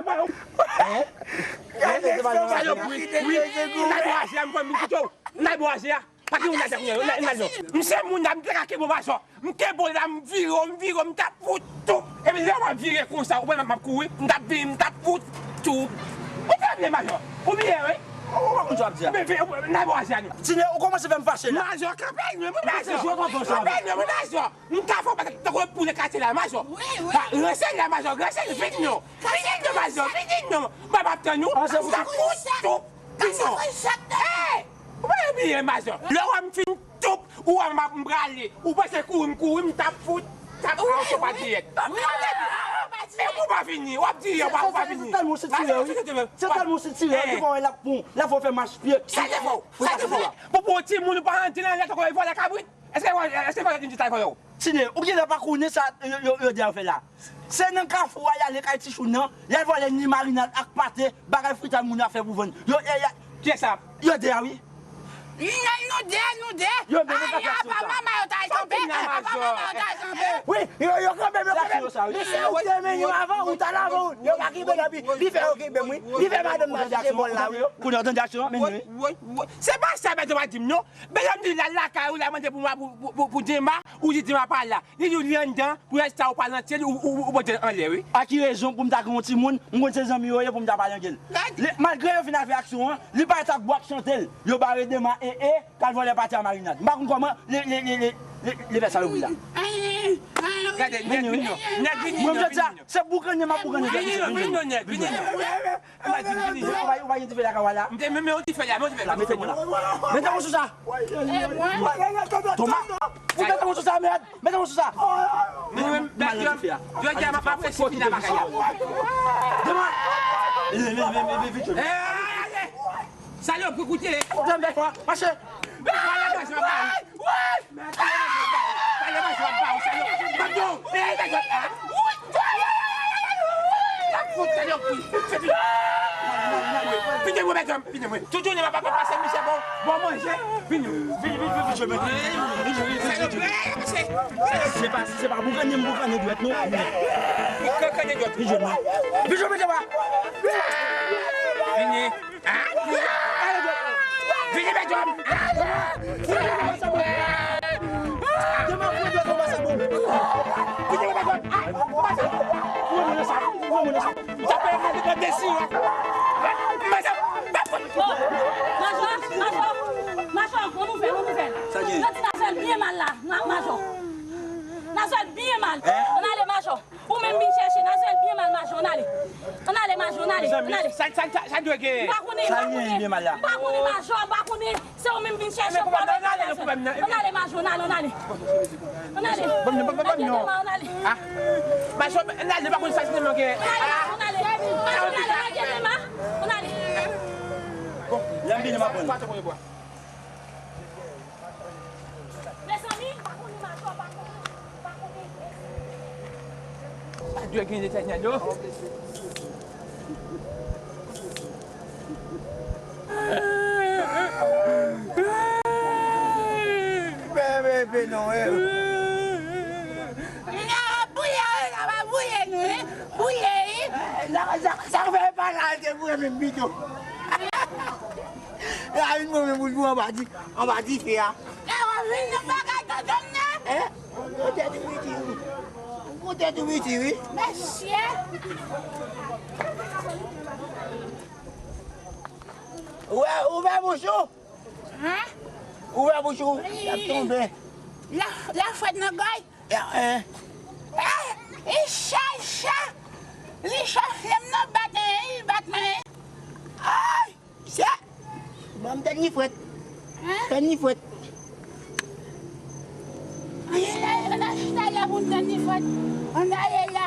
Salopri. Wi, nan gwaje a, m fin kite w. Nan gwaje a. Pa gen moun la, la, la, la, non. M se moun la, m te ka kenbe w majò. M kenbe w la, m vire w, m vire w, m t ap fout tou. Epi lè w ap vire konsa, ou wè m ap kouri, m t ap vire, m t ap fout tou. Ou te bliye majò. Ou bliye, wi. Ou pa konn sa w ap di a. Men, men, n a bò aji a nou. Tine, ou kòmanse fè m fache la. Majò, kanpe nou, wi, majò. Kanpe nou, wi, majò. M ka fè w pase tankou yon poul nan katye la, majò. Wi, wi. Ranse la, majò, ranse, vin non. Vin non, majò, vin non. Mwen p ap tann ou. Sa kout tou. Vin non. Ey! Ou pa bliye, majò. Lè w wè m fin toup, ou wè m ap m prale. Ou panse kouri m kouri, m t ap fout, t ap fè yon sopa diyèt. Men ou pa vini, w ap di ou pa vini. Se tèlman w sitirè, wi. Se tèlman w sitirè, wi, ou wè l ap pon, l ap fè w fè mach pye. Sa defo, sa defo. Pou, pou yon timoun, ou pa antre nan lèt ankò, e vòlè kabrit. Èske, èske vòlè timoun sa vòlè w? Tine, ou genlè pa konnen sa yo, yo, yo di a fè la. Se nan kafou a y ale kay Tichoune nan, y al vòlè ni marinad ak pate, bagay fritay moun yo ap fè pou vann. Yo, e, y a, kiyès sa? Yo de a, wi. Nou, nou de, nou de. Yo menm yo pa fè aksyon sa. Apa manman yo ta al kanpe? Apa manman yo ta al kanpe? Wi, yo, yo kanpe, yo kanpe. Men se ou ki te mennen yo avan, ou t al avan, yo pa kenbe l, epi li fè yo kenbe m, wi. Li fè madanm nan sou zepòl la, wi. Kounye a w tande aksyon an, men wi. Wi, wi. Se pa sa, men yo pa di m non. Men yo di l al lakay ou, l al mande pou mwa, pou, pou, pou, pou Dema, ou di Dema pa la. Li di w li anndan, pou lè sa ou pa lanse li, ou, ou, ou pote l anlè, wi. A ki rezon pou m ta gen yon timoun, m konn se zanmi yo ye pou m ta pa lenge l? Malgre yo fin al fè aksyon an, li parèt ak bwa k chante l. Yo bare Dema e e, k al vòlè pate a marinad. M pa konn kòman li, li, li, li, li, li fè salopri la. Gade, nèg vini non. Nèg vini non. Mwen, jodi a, se boukannen m ap boukannen. Vini non, vini non, nèg, vini non. Ou pa, ou pa gen dife lakay ou a la? M te, men, men yon dife la, men yon dife la. Mete mwen la. Mete mwen sou sa. Toma. Ou mete mwen sou sa, mèd. Mete mwen sou sa. Mwen menm, bèk yo, yo di a m ap apresye fini nan bagay la. Toma. Vin, vin, vin, vin, vin, vin. Salopri, koute. Mache. Pale, mache, pale. Pale, mache, pale, salopri. Pale, mache, pale, salopri. Pale, mache, pale, salopri. Pite mwen, medam, pite mwen. Tout jounen m ap pase misye bon, bon manje. Vini, vini, vini, vini, vini, vini. Se pa, se pa boukannen m boukannen dwèt nou. Boukannen dwèt. Vini, vini, vini. Vini, medam. Demen apre de konba sa bon. Vini, medam. Pran mwen sa, pran mwen sa. Tape mwen nan desi, wi. Medam, pa fout. Majò, majò, majò, yon nouvèl, yon nouvèl. Sa gen? Yo di Nazwèl byen mal la, ma-, majò. Nazwèl byen mal. Ann ale, majò. Ou menm vin chèche Nazwèl byen mal, majò, ann ale. Ann ale, majò, ann ale, ann ale. Sa, sa, sa, sa dwe gen. M pa konnen, m pa konnen. Sa gen byen mal la. M pa konnen, majò, m pa konnen. Se ou menm vin chèche pwoblèm. Ann ale, majò, ann ale, ann ale. Ann ale. Ban m non, ban m non, ban m non. Ann ale. Ah. Majò, ann ale, pa konn sa sinema gen. Ann ale, ann ale. Majò, ann ale, lage Dema. Ann ale. Bon, lè m vini, m ap pran. Mezanmi, pa konnen majò, pa konnen, pa konnen. Sa dwe gen Letènèl, o. Bebe, bebe, non, e. N a bouye, wi, n a bouye nou, wi. Bouye, wi. Sa, sa, sa fè pa la, te bouye menm pito. La vin mwen menm pou l anba di, anba dife a. E w vin nan bagay tonton m nan? Hein? Ou kote tou piti wi. Ou kote tou piti wi. Mesye. Ou wè, ouvè bouch ou. Hein? Ouvè bouch ou. Y ap tonbe. La, la fwèt nan gòy. Ya, hein. Eh, li cha, li cha. Li cha, fle m nan bat mwen, li bat mwen. Ay! Sè! Ban m tèt ni fwèt. Hein? Tèt ni fwèt. Ann ale la, ann al chita la pou n tèt ni fwèt. Ann ale la.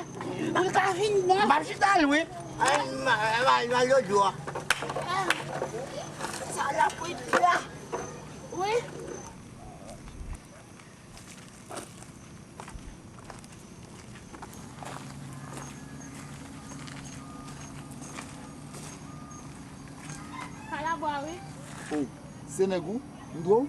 Ann ka vin non. M ap chita lwen. Ann, m a, m a, m a lòt bò a. Ah. Sa la pou di la. Wi. Kalabwa, wi. Oh, se nèg ou? M dwe w?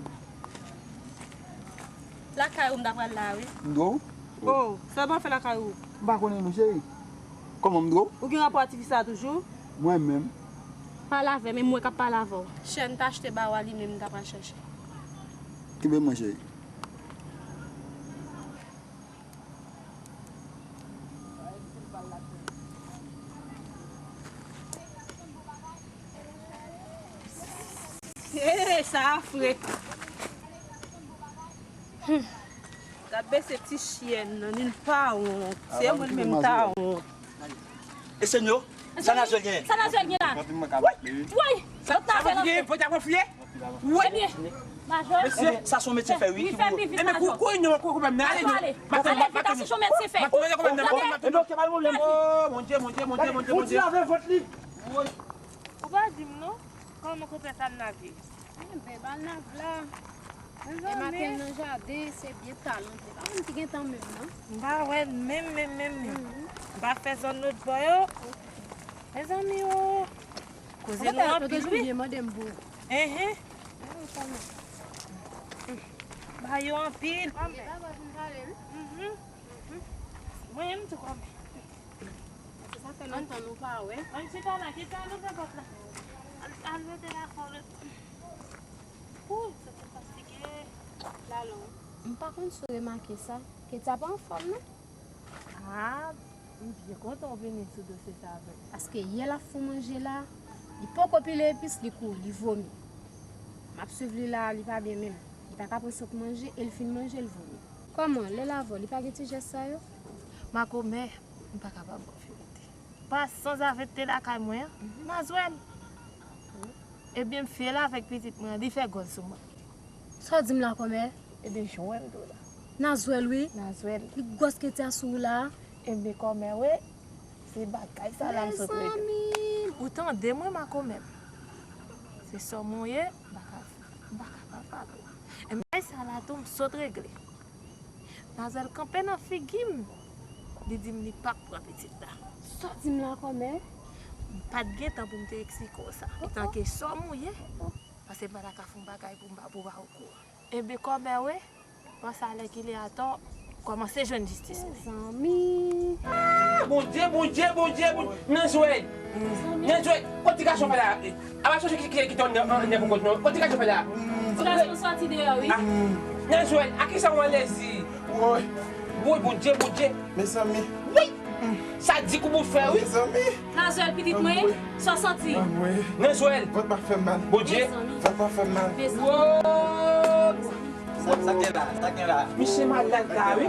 Lakay ou m ta pral la, wi. M dwe w? Oh, sa w ap fè lakay ou? M pa konnen non, cheri. Kòman m dwe w? Ou gen rapò ak tifi sa a toujou? Mwen menm. Pale avè m, e mwen k ap pale avè w. Chèn t achte ba w a, li menm m ta pral chèche. Kenbe mwen, cheri. Hey, sa a fre. Hmm. Gad bese ti chyèn nan, li pa wont. Se mwen menm ta wont. E Senyo, sa Nazwèl gen? Sa Nazwèl gen la? Woy! Sa Nazwèl gen? Pòt la konfye? Woy! Ebyen, Majò. Mesye, sa se yon metye fè, wi. Li fè pi vit, Majò. Ebyen, kou, kou, non, kou, kou, menm nan, ale, non. Pale, pale, pase jomèt se fè. Ebyen, ok, pa de pwoblèm. Oh, mon Dieu, mon Dieu, mon Dieu, mon Dieu, mon Dieu. Woy. Ou pa di m non, kòman konpè sa n ap ye? Enben, bal n ap la. E maten nan jaden, se byen talon. Se pa moun ki gen tan menm, non. M pa wè l menm, menm, menm, menm. M pa fè zòn lòt bò yo. Mezanmi, o. Koze nou anpil, wi. Enhen. Ba yo anpil. E pa gwa vin pale, wi. Mhm. Mwen menm tou kòm. Se sa fè lontan nou pa wè. Ann chita la, chita la, louvri pòt la. Al, al mete la fò le. Ou, sa te fatige. Lalou. M pa konn si w remake sa. Ketia pa anfòm, non. Ah, m byen kontan w vini sou dosye sa avè m. Paske yè l ap fè manje la, li poko pile epis, li kouri, li vomi. M ap swiv li la, li pa byen menm. Li pa ka pran sa pou manje, e l fin manje, l vomi. Kòman, lè l avè w, li pa gen ti jès sa yo? Makomè, m pa kapab ba w verite. Pasan zafè te lakay mwen an, Nazwèl. Ebyen, m fye l avèk pitit mwen an, li fè gòl sou mwen. Sa w di m la, kòmè? Ebyen, jan w wè m di w la. Nazwèl, wi. Nazwèl. Li gwòs Ketia sou ou la. Ebyen, kòmè, wi. Se bagay sa la m sot regle. Mezanmi! Ou tande mwen, Makomè? Se sòm ou ye, m pa ka, m pa kapab pale w. Ebyen, bagay sa la tou, m sot regle. Nazwèl kanpe nan figi m. Li di m li p ap pran pitit la. Sa w di m la, kòmè? M pa t gen tan pou m te eksplike w sa. Etanke sòm ou ye, paske m pa ta ka fè yon bagay pou m pa, pou w pa okouran. Enben, kòmè, wi, panse alèkile atò, kòmanse jwenn jistis mwen. Mezanmi. Ah, Bondye, Bondye, Bondye, Bondye. Nanzwèl. Nanzwèl, kote gason fè la? A pa sonje ki, ki, ki te anndan, anndan pou kont nou. Kote gason fè la? Ti gason sòti deyò, wi. Ah, Nanzwèl, a kisa w anlèzi? Woy. Woy, Bondye, Bondye. Mezanmi. Woy. Sa di kou bout fè, wi. Mezanmi. Nanzwèl, pitit mwen, sa w santi? Nanzwèl. Vant m ap fè m mal. Bondye. Vant m ap fè m mal. Woy. Sa, sa gen la, sa gen la. Misye malad la, wi.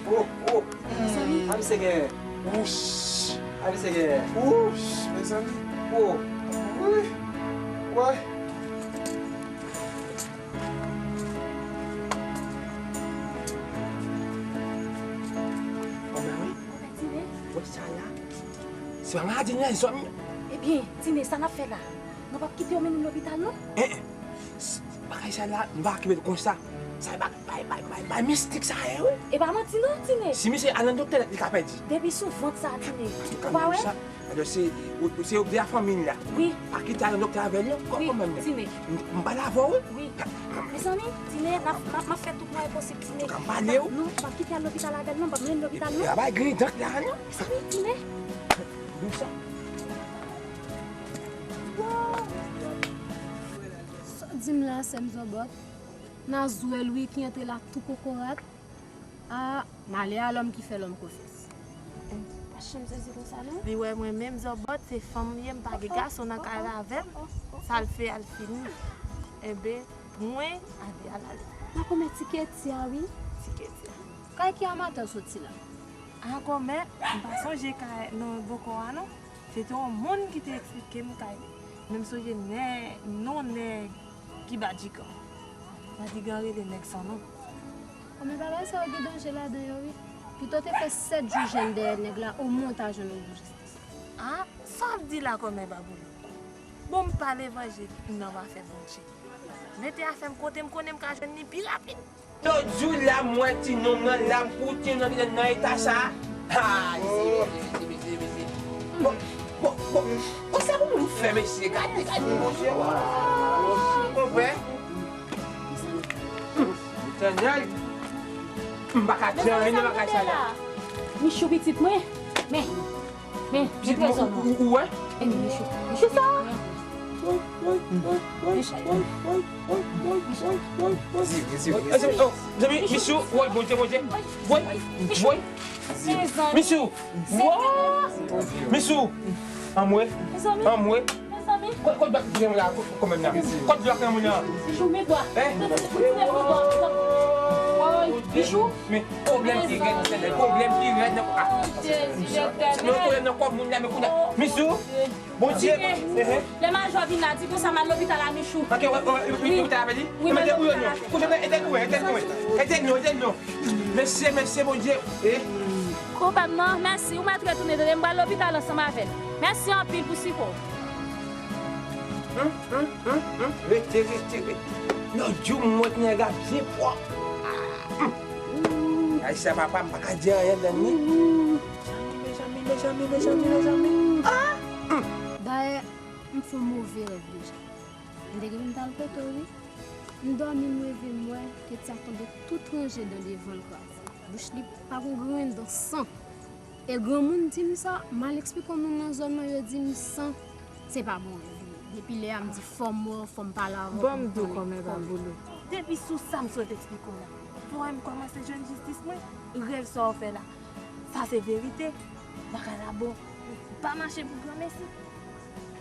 Oh, oh. A misye gen. Wouch. A misye gen. Wouch, mezanmi. Oh. Wi. Woy. Kòmè, wi. Kòmè, Tine. Wè sa la. Se pa maladi, non, zòm. Ebyen, Tine, sa n ap fè la? Nou p ap kite yo mennen m lopital, non? Eh, eh. Bagay sa la, nou pa okipe l konsa. Sa e bagay, bagay, bagay, bagay mistik sa ye, wi. E pa manti non, Tine. Si misye al nan doktè, li ka pèdi. Depi sou vant sa, Tine. Ou pa wè? Alò, se, ou, se oblije a fanmi l la. Wi. Pa kite al nan doktè avè l, non, kò, kò menm, non. Tine. M, m pale avè w, wi. Wi. Mezanmi, Tine, n ap, m ap, m ap fè tout mwayen posib, Tine. Antouka, m pale w. Non, m p ap kite al lopital avè l, non, m p ap mennen l lopital, non. E, e, a bay gridan la, non. Mezanmi, Tine. Dousa. Sa w di m la, sè m Zòbòt? Nazwèl, wi, ki antre la tou kokorat. Ah, malè a lòm ki fè lòm konfyans. Pa janm sezi konsa, non. Li wè mwen menm Zòbòt, se fanm m ye, m pa gen gason nan kay la avè m. Sa l fè a l fini. Enben, mwen, ale, al ale. Makomè, ti Ketia, wi. Ti Ketia. Kay ki a maten w soti la? Ah, kòmè, m pa sonje kay nan bòkò a, non. Se te yon moun ki te eksplike m kay li. Men m sonje nè, non nèg ki Badigan. Badigan rele nèg san non. Kòmè, bagay sa yo gen danje ladan yo, wi. Pito w te fè sèt jou jèn dèyè nèg la, omwen w ta jwenn yon bon jistis. Ah, sa w ap di la, kòmè Baboulou? Bon, m pa levanjil, m nan afè Bondye. Mete afè m kote m konnen m ka jwenn li pi rapid. Lòt jou la, m wè ti nonm nan la, m pou ti nonm nan ki nan eta sa. Ha, mesye, mesye, mesye, mesye, mesye. Bon, bon, bon, bon, sa pou moun fè, mesye, gade, gade, mesye. Konpè. Etènèl. M pa ka tande bagay sa la. Michou pitit mwen. Men. Men, men trezò mwen. Ou, ou, ou wè? E men, Michou. Michou sa? Woy, woy, woy, woy, woy, woy, woy, woy, woy, woy, woy, woy. Mezanmi, oh, mezanmi, Michou, woy, Bondye, Bondye. Woy, woy. Mezanmi. Michou, woy. Michou, anmwe, anmwe. Mezanmi. Kot, kot dwa ki gen la, kot, kot menm la? Kot dwa ki gen moun la? Michou, men dwa. Hein? Michou, men dwa. Woy, Michou. Men pwoblèm ki rèd, pwoblèm ki rèd nan, ah. Jezi, men pwoblèm nan kò moun la, men kounye a. Michou, Bondye. Lè majò vin la, di konsa m al lopital la, Michou. Ok, wè, wè, wè, lopital la, di. Wi, m al lopital la. Kounye a, ede nou, ede nou, ede nou, ede nou. Mèsi, mèsi, Bondye. Eh. Koupab non, mèsi. Ou mèt retounen, tande, m pral lopital ansanm avè l. Mèsi anpil pou sipò w. Hum, hum, hum, hum. Rete, rete, rete. Lòt jou m wè nèg la byen pwòp. Ah, hum. Ay, sa papa, m pa ka di anyen, dan li. Mezanmi, mezanmi, mezanmi, mezanmi, mezanmi. Ah! Hum. Dayè, m fè yon move rèv deja. M te gen pou m t al kote w, wi. M dòmi, m reve, m wè Ketia tonbe tout ranje dan devan l, kraze. Bouch li pa gon grenn dan, san. E granmoun di m sa, m al eksplike yon moun nan zòn nan, yo di m san, se pa bon rèv li ye. Depi lè a, m di fò m wè w, fò m pale avè w. Ban m di w kòman e pa boulo. Depi sou sa m sot eksplike w la, fò m kòmanse jwenn jistis mwen. Rèv sa w fè la, sa se verite. Bagay la bon. Pa mache pou granmesi.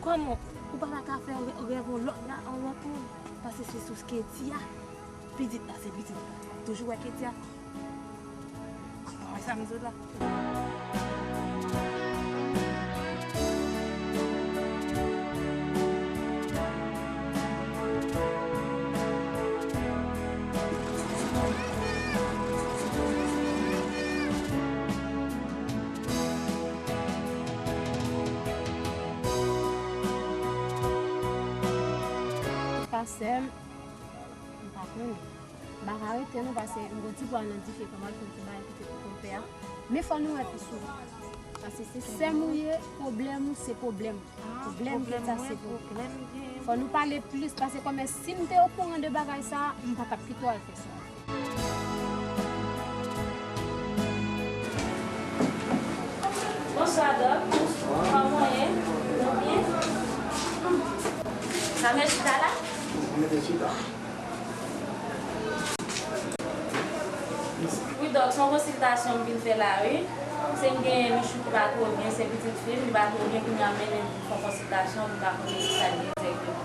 Kòman ou pa ta ka fè rè-, rèv yon lòt la, yon lòt moun? Paske se sou Ketia. Pitit la, se pitit la. Toujou wè Ketia. Mwen sa m sot la. Pastè, m pa konnen. M pa ka rete non, paske m gon ti pwa nan dife, fò m al fè yon ti bagay kote pou konpè a. Men fò nou wè pi souvan. Paske se sè m ou ye, pwoblèm ou se pwoblèm ou. Pwoblèm Ketia se pwoblèm. Fò nou pale plis, paske kòmè si m te okouran de bagay sa, m pa t ap kite w al fè sa. Bonswa, Dòk. Bonswa. Kòman w ye? Ou byen? Sa mèt chita la? Mwen mete chita. Wi, Dòk, se yon konsiltasyon m vin fè la, wi. Se m gen Michou ki pa twò byen, se pitit fi m, li pa twò byen, kounye a m mennen l vin fè yon konsiltasyon, li pa konnen ki sa l gen egzakteman.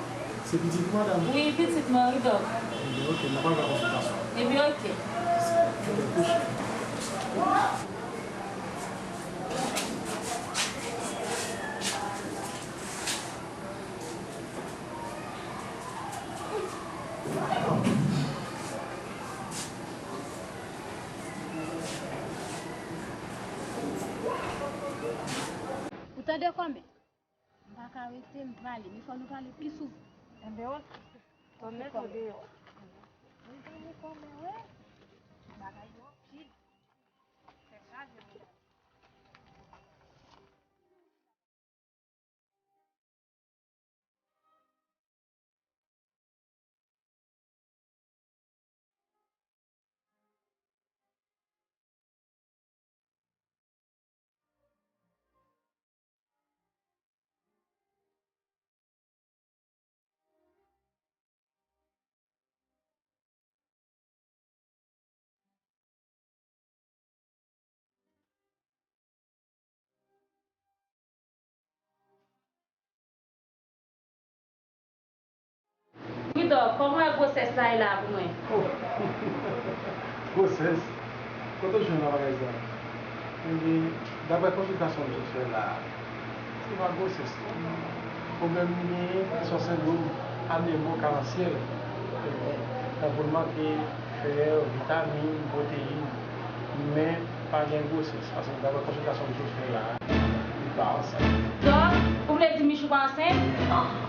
Se pitit ou, madanm? Wi, pitit mwen, wi, Dòk. Ebyen, oke, n ap al fè konsiltasyon. Ebyen, oke. Oke, kouche. Ou tande kòmè? M pa ka rete, m prale, men fò nou pale pi souvan. Enben, oke. Tande tou deyò. Mezanmi, kòmè, wi. Bagay yo anpil. Tèt chaje, medam. Wi, Dòk, kòman gwosès la ye la pou mwen? Oh. Gwosès? Kote w jwenn nan bagay sa? Ebyen, daprè konsiltasyon m sot fè la a, se pa gwosès non. Pwoblèm m genyen, se yon sendwòm anemò karansyèl. Ebyen, tankou l manke fè, vitamin, pwoteyin, men pa gen gwosès, paske daprè konsiltasyon m sot fè la a, li pa ansent. Dòk, ou vle di Michou pa ansent?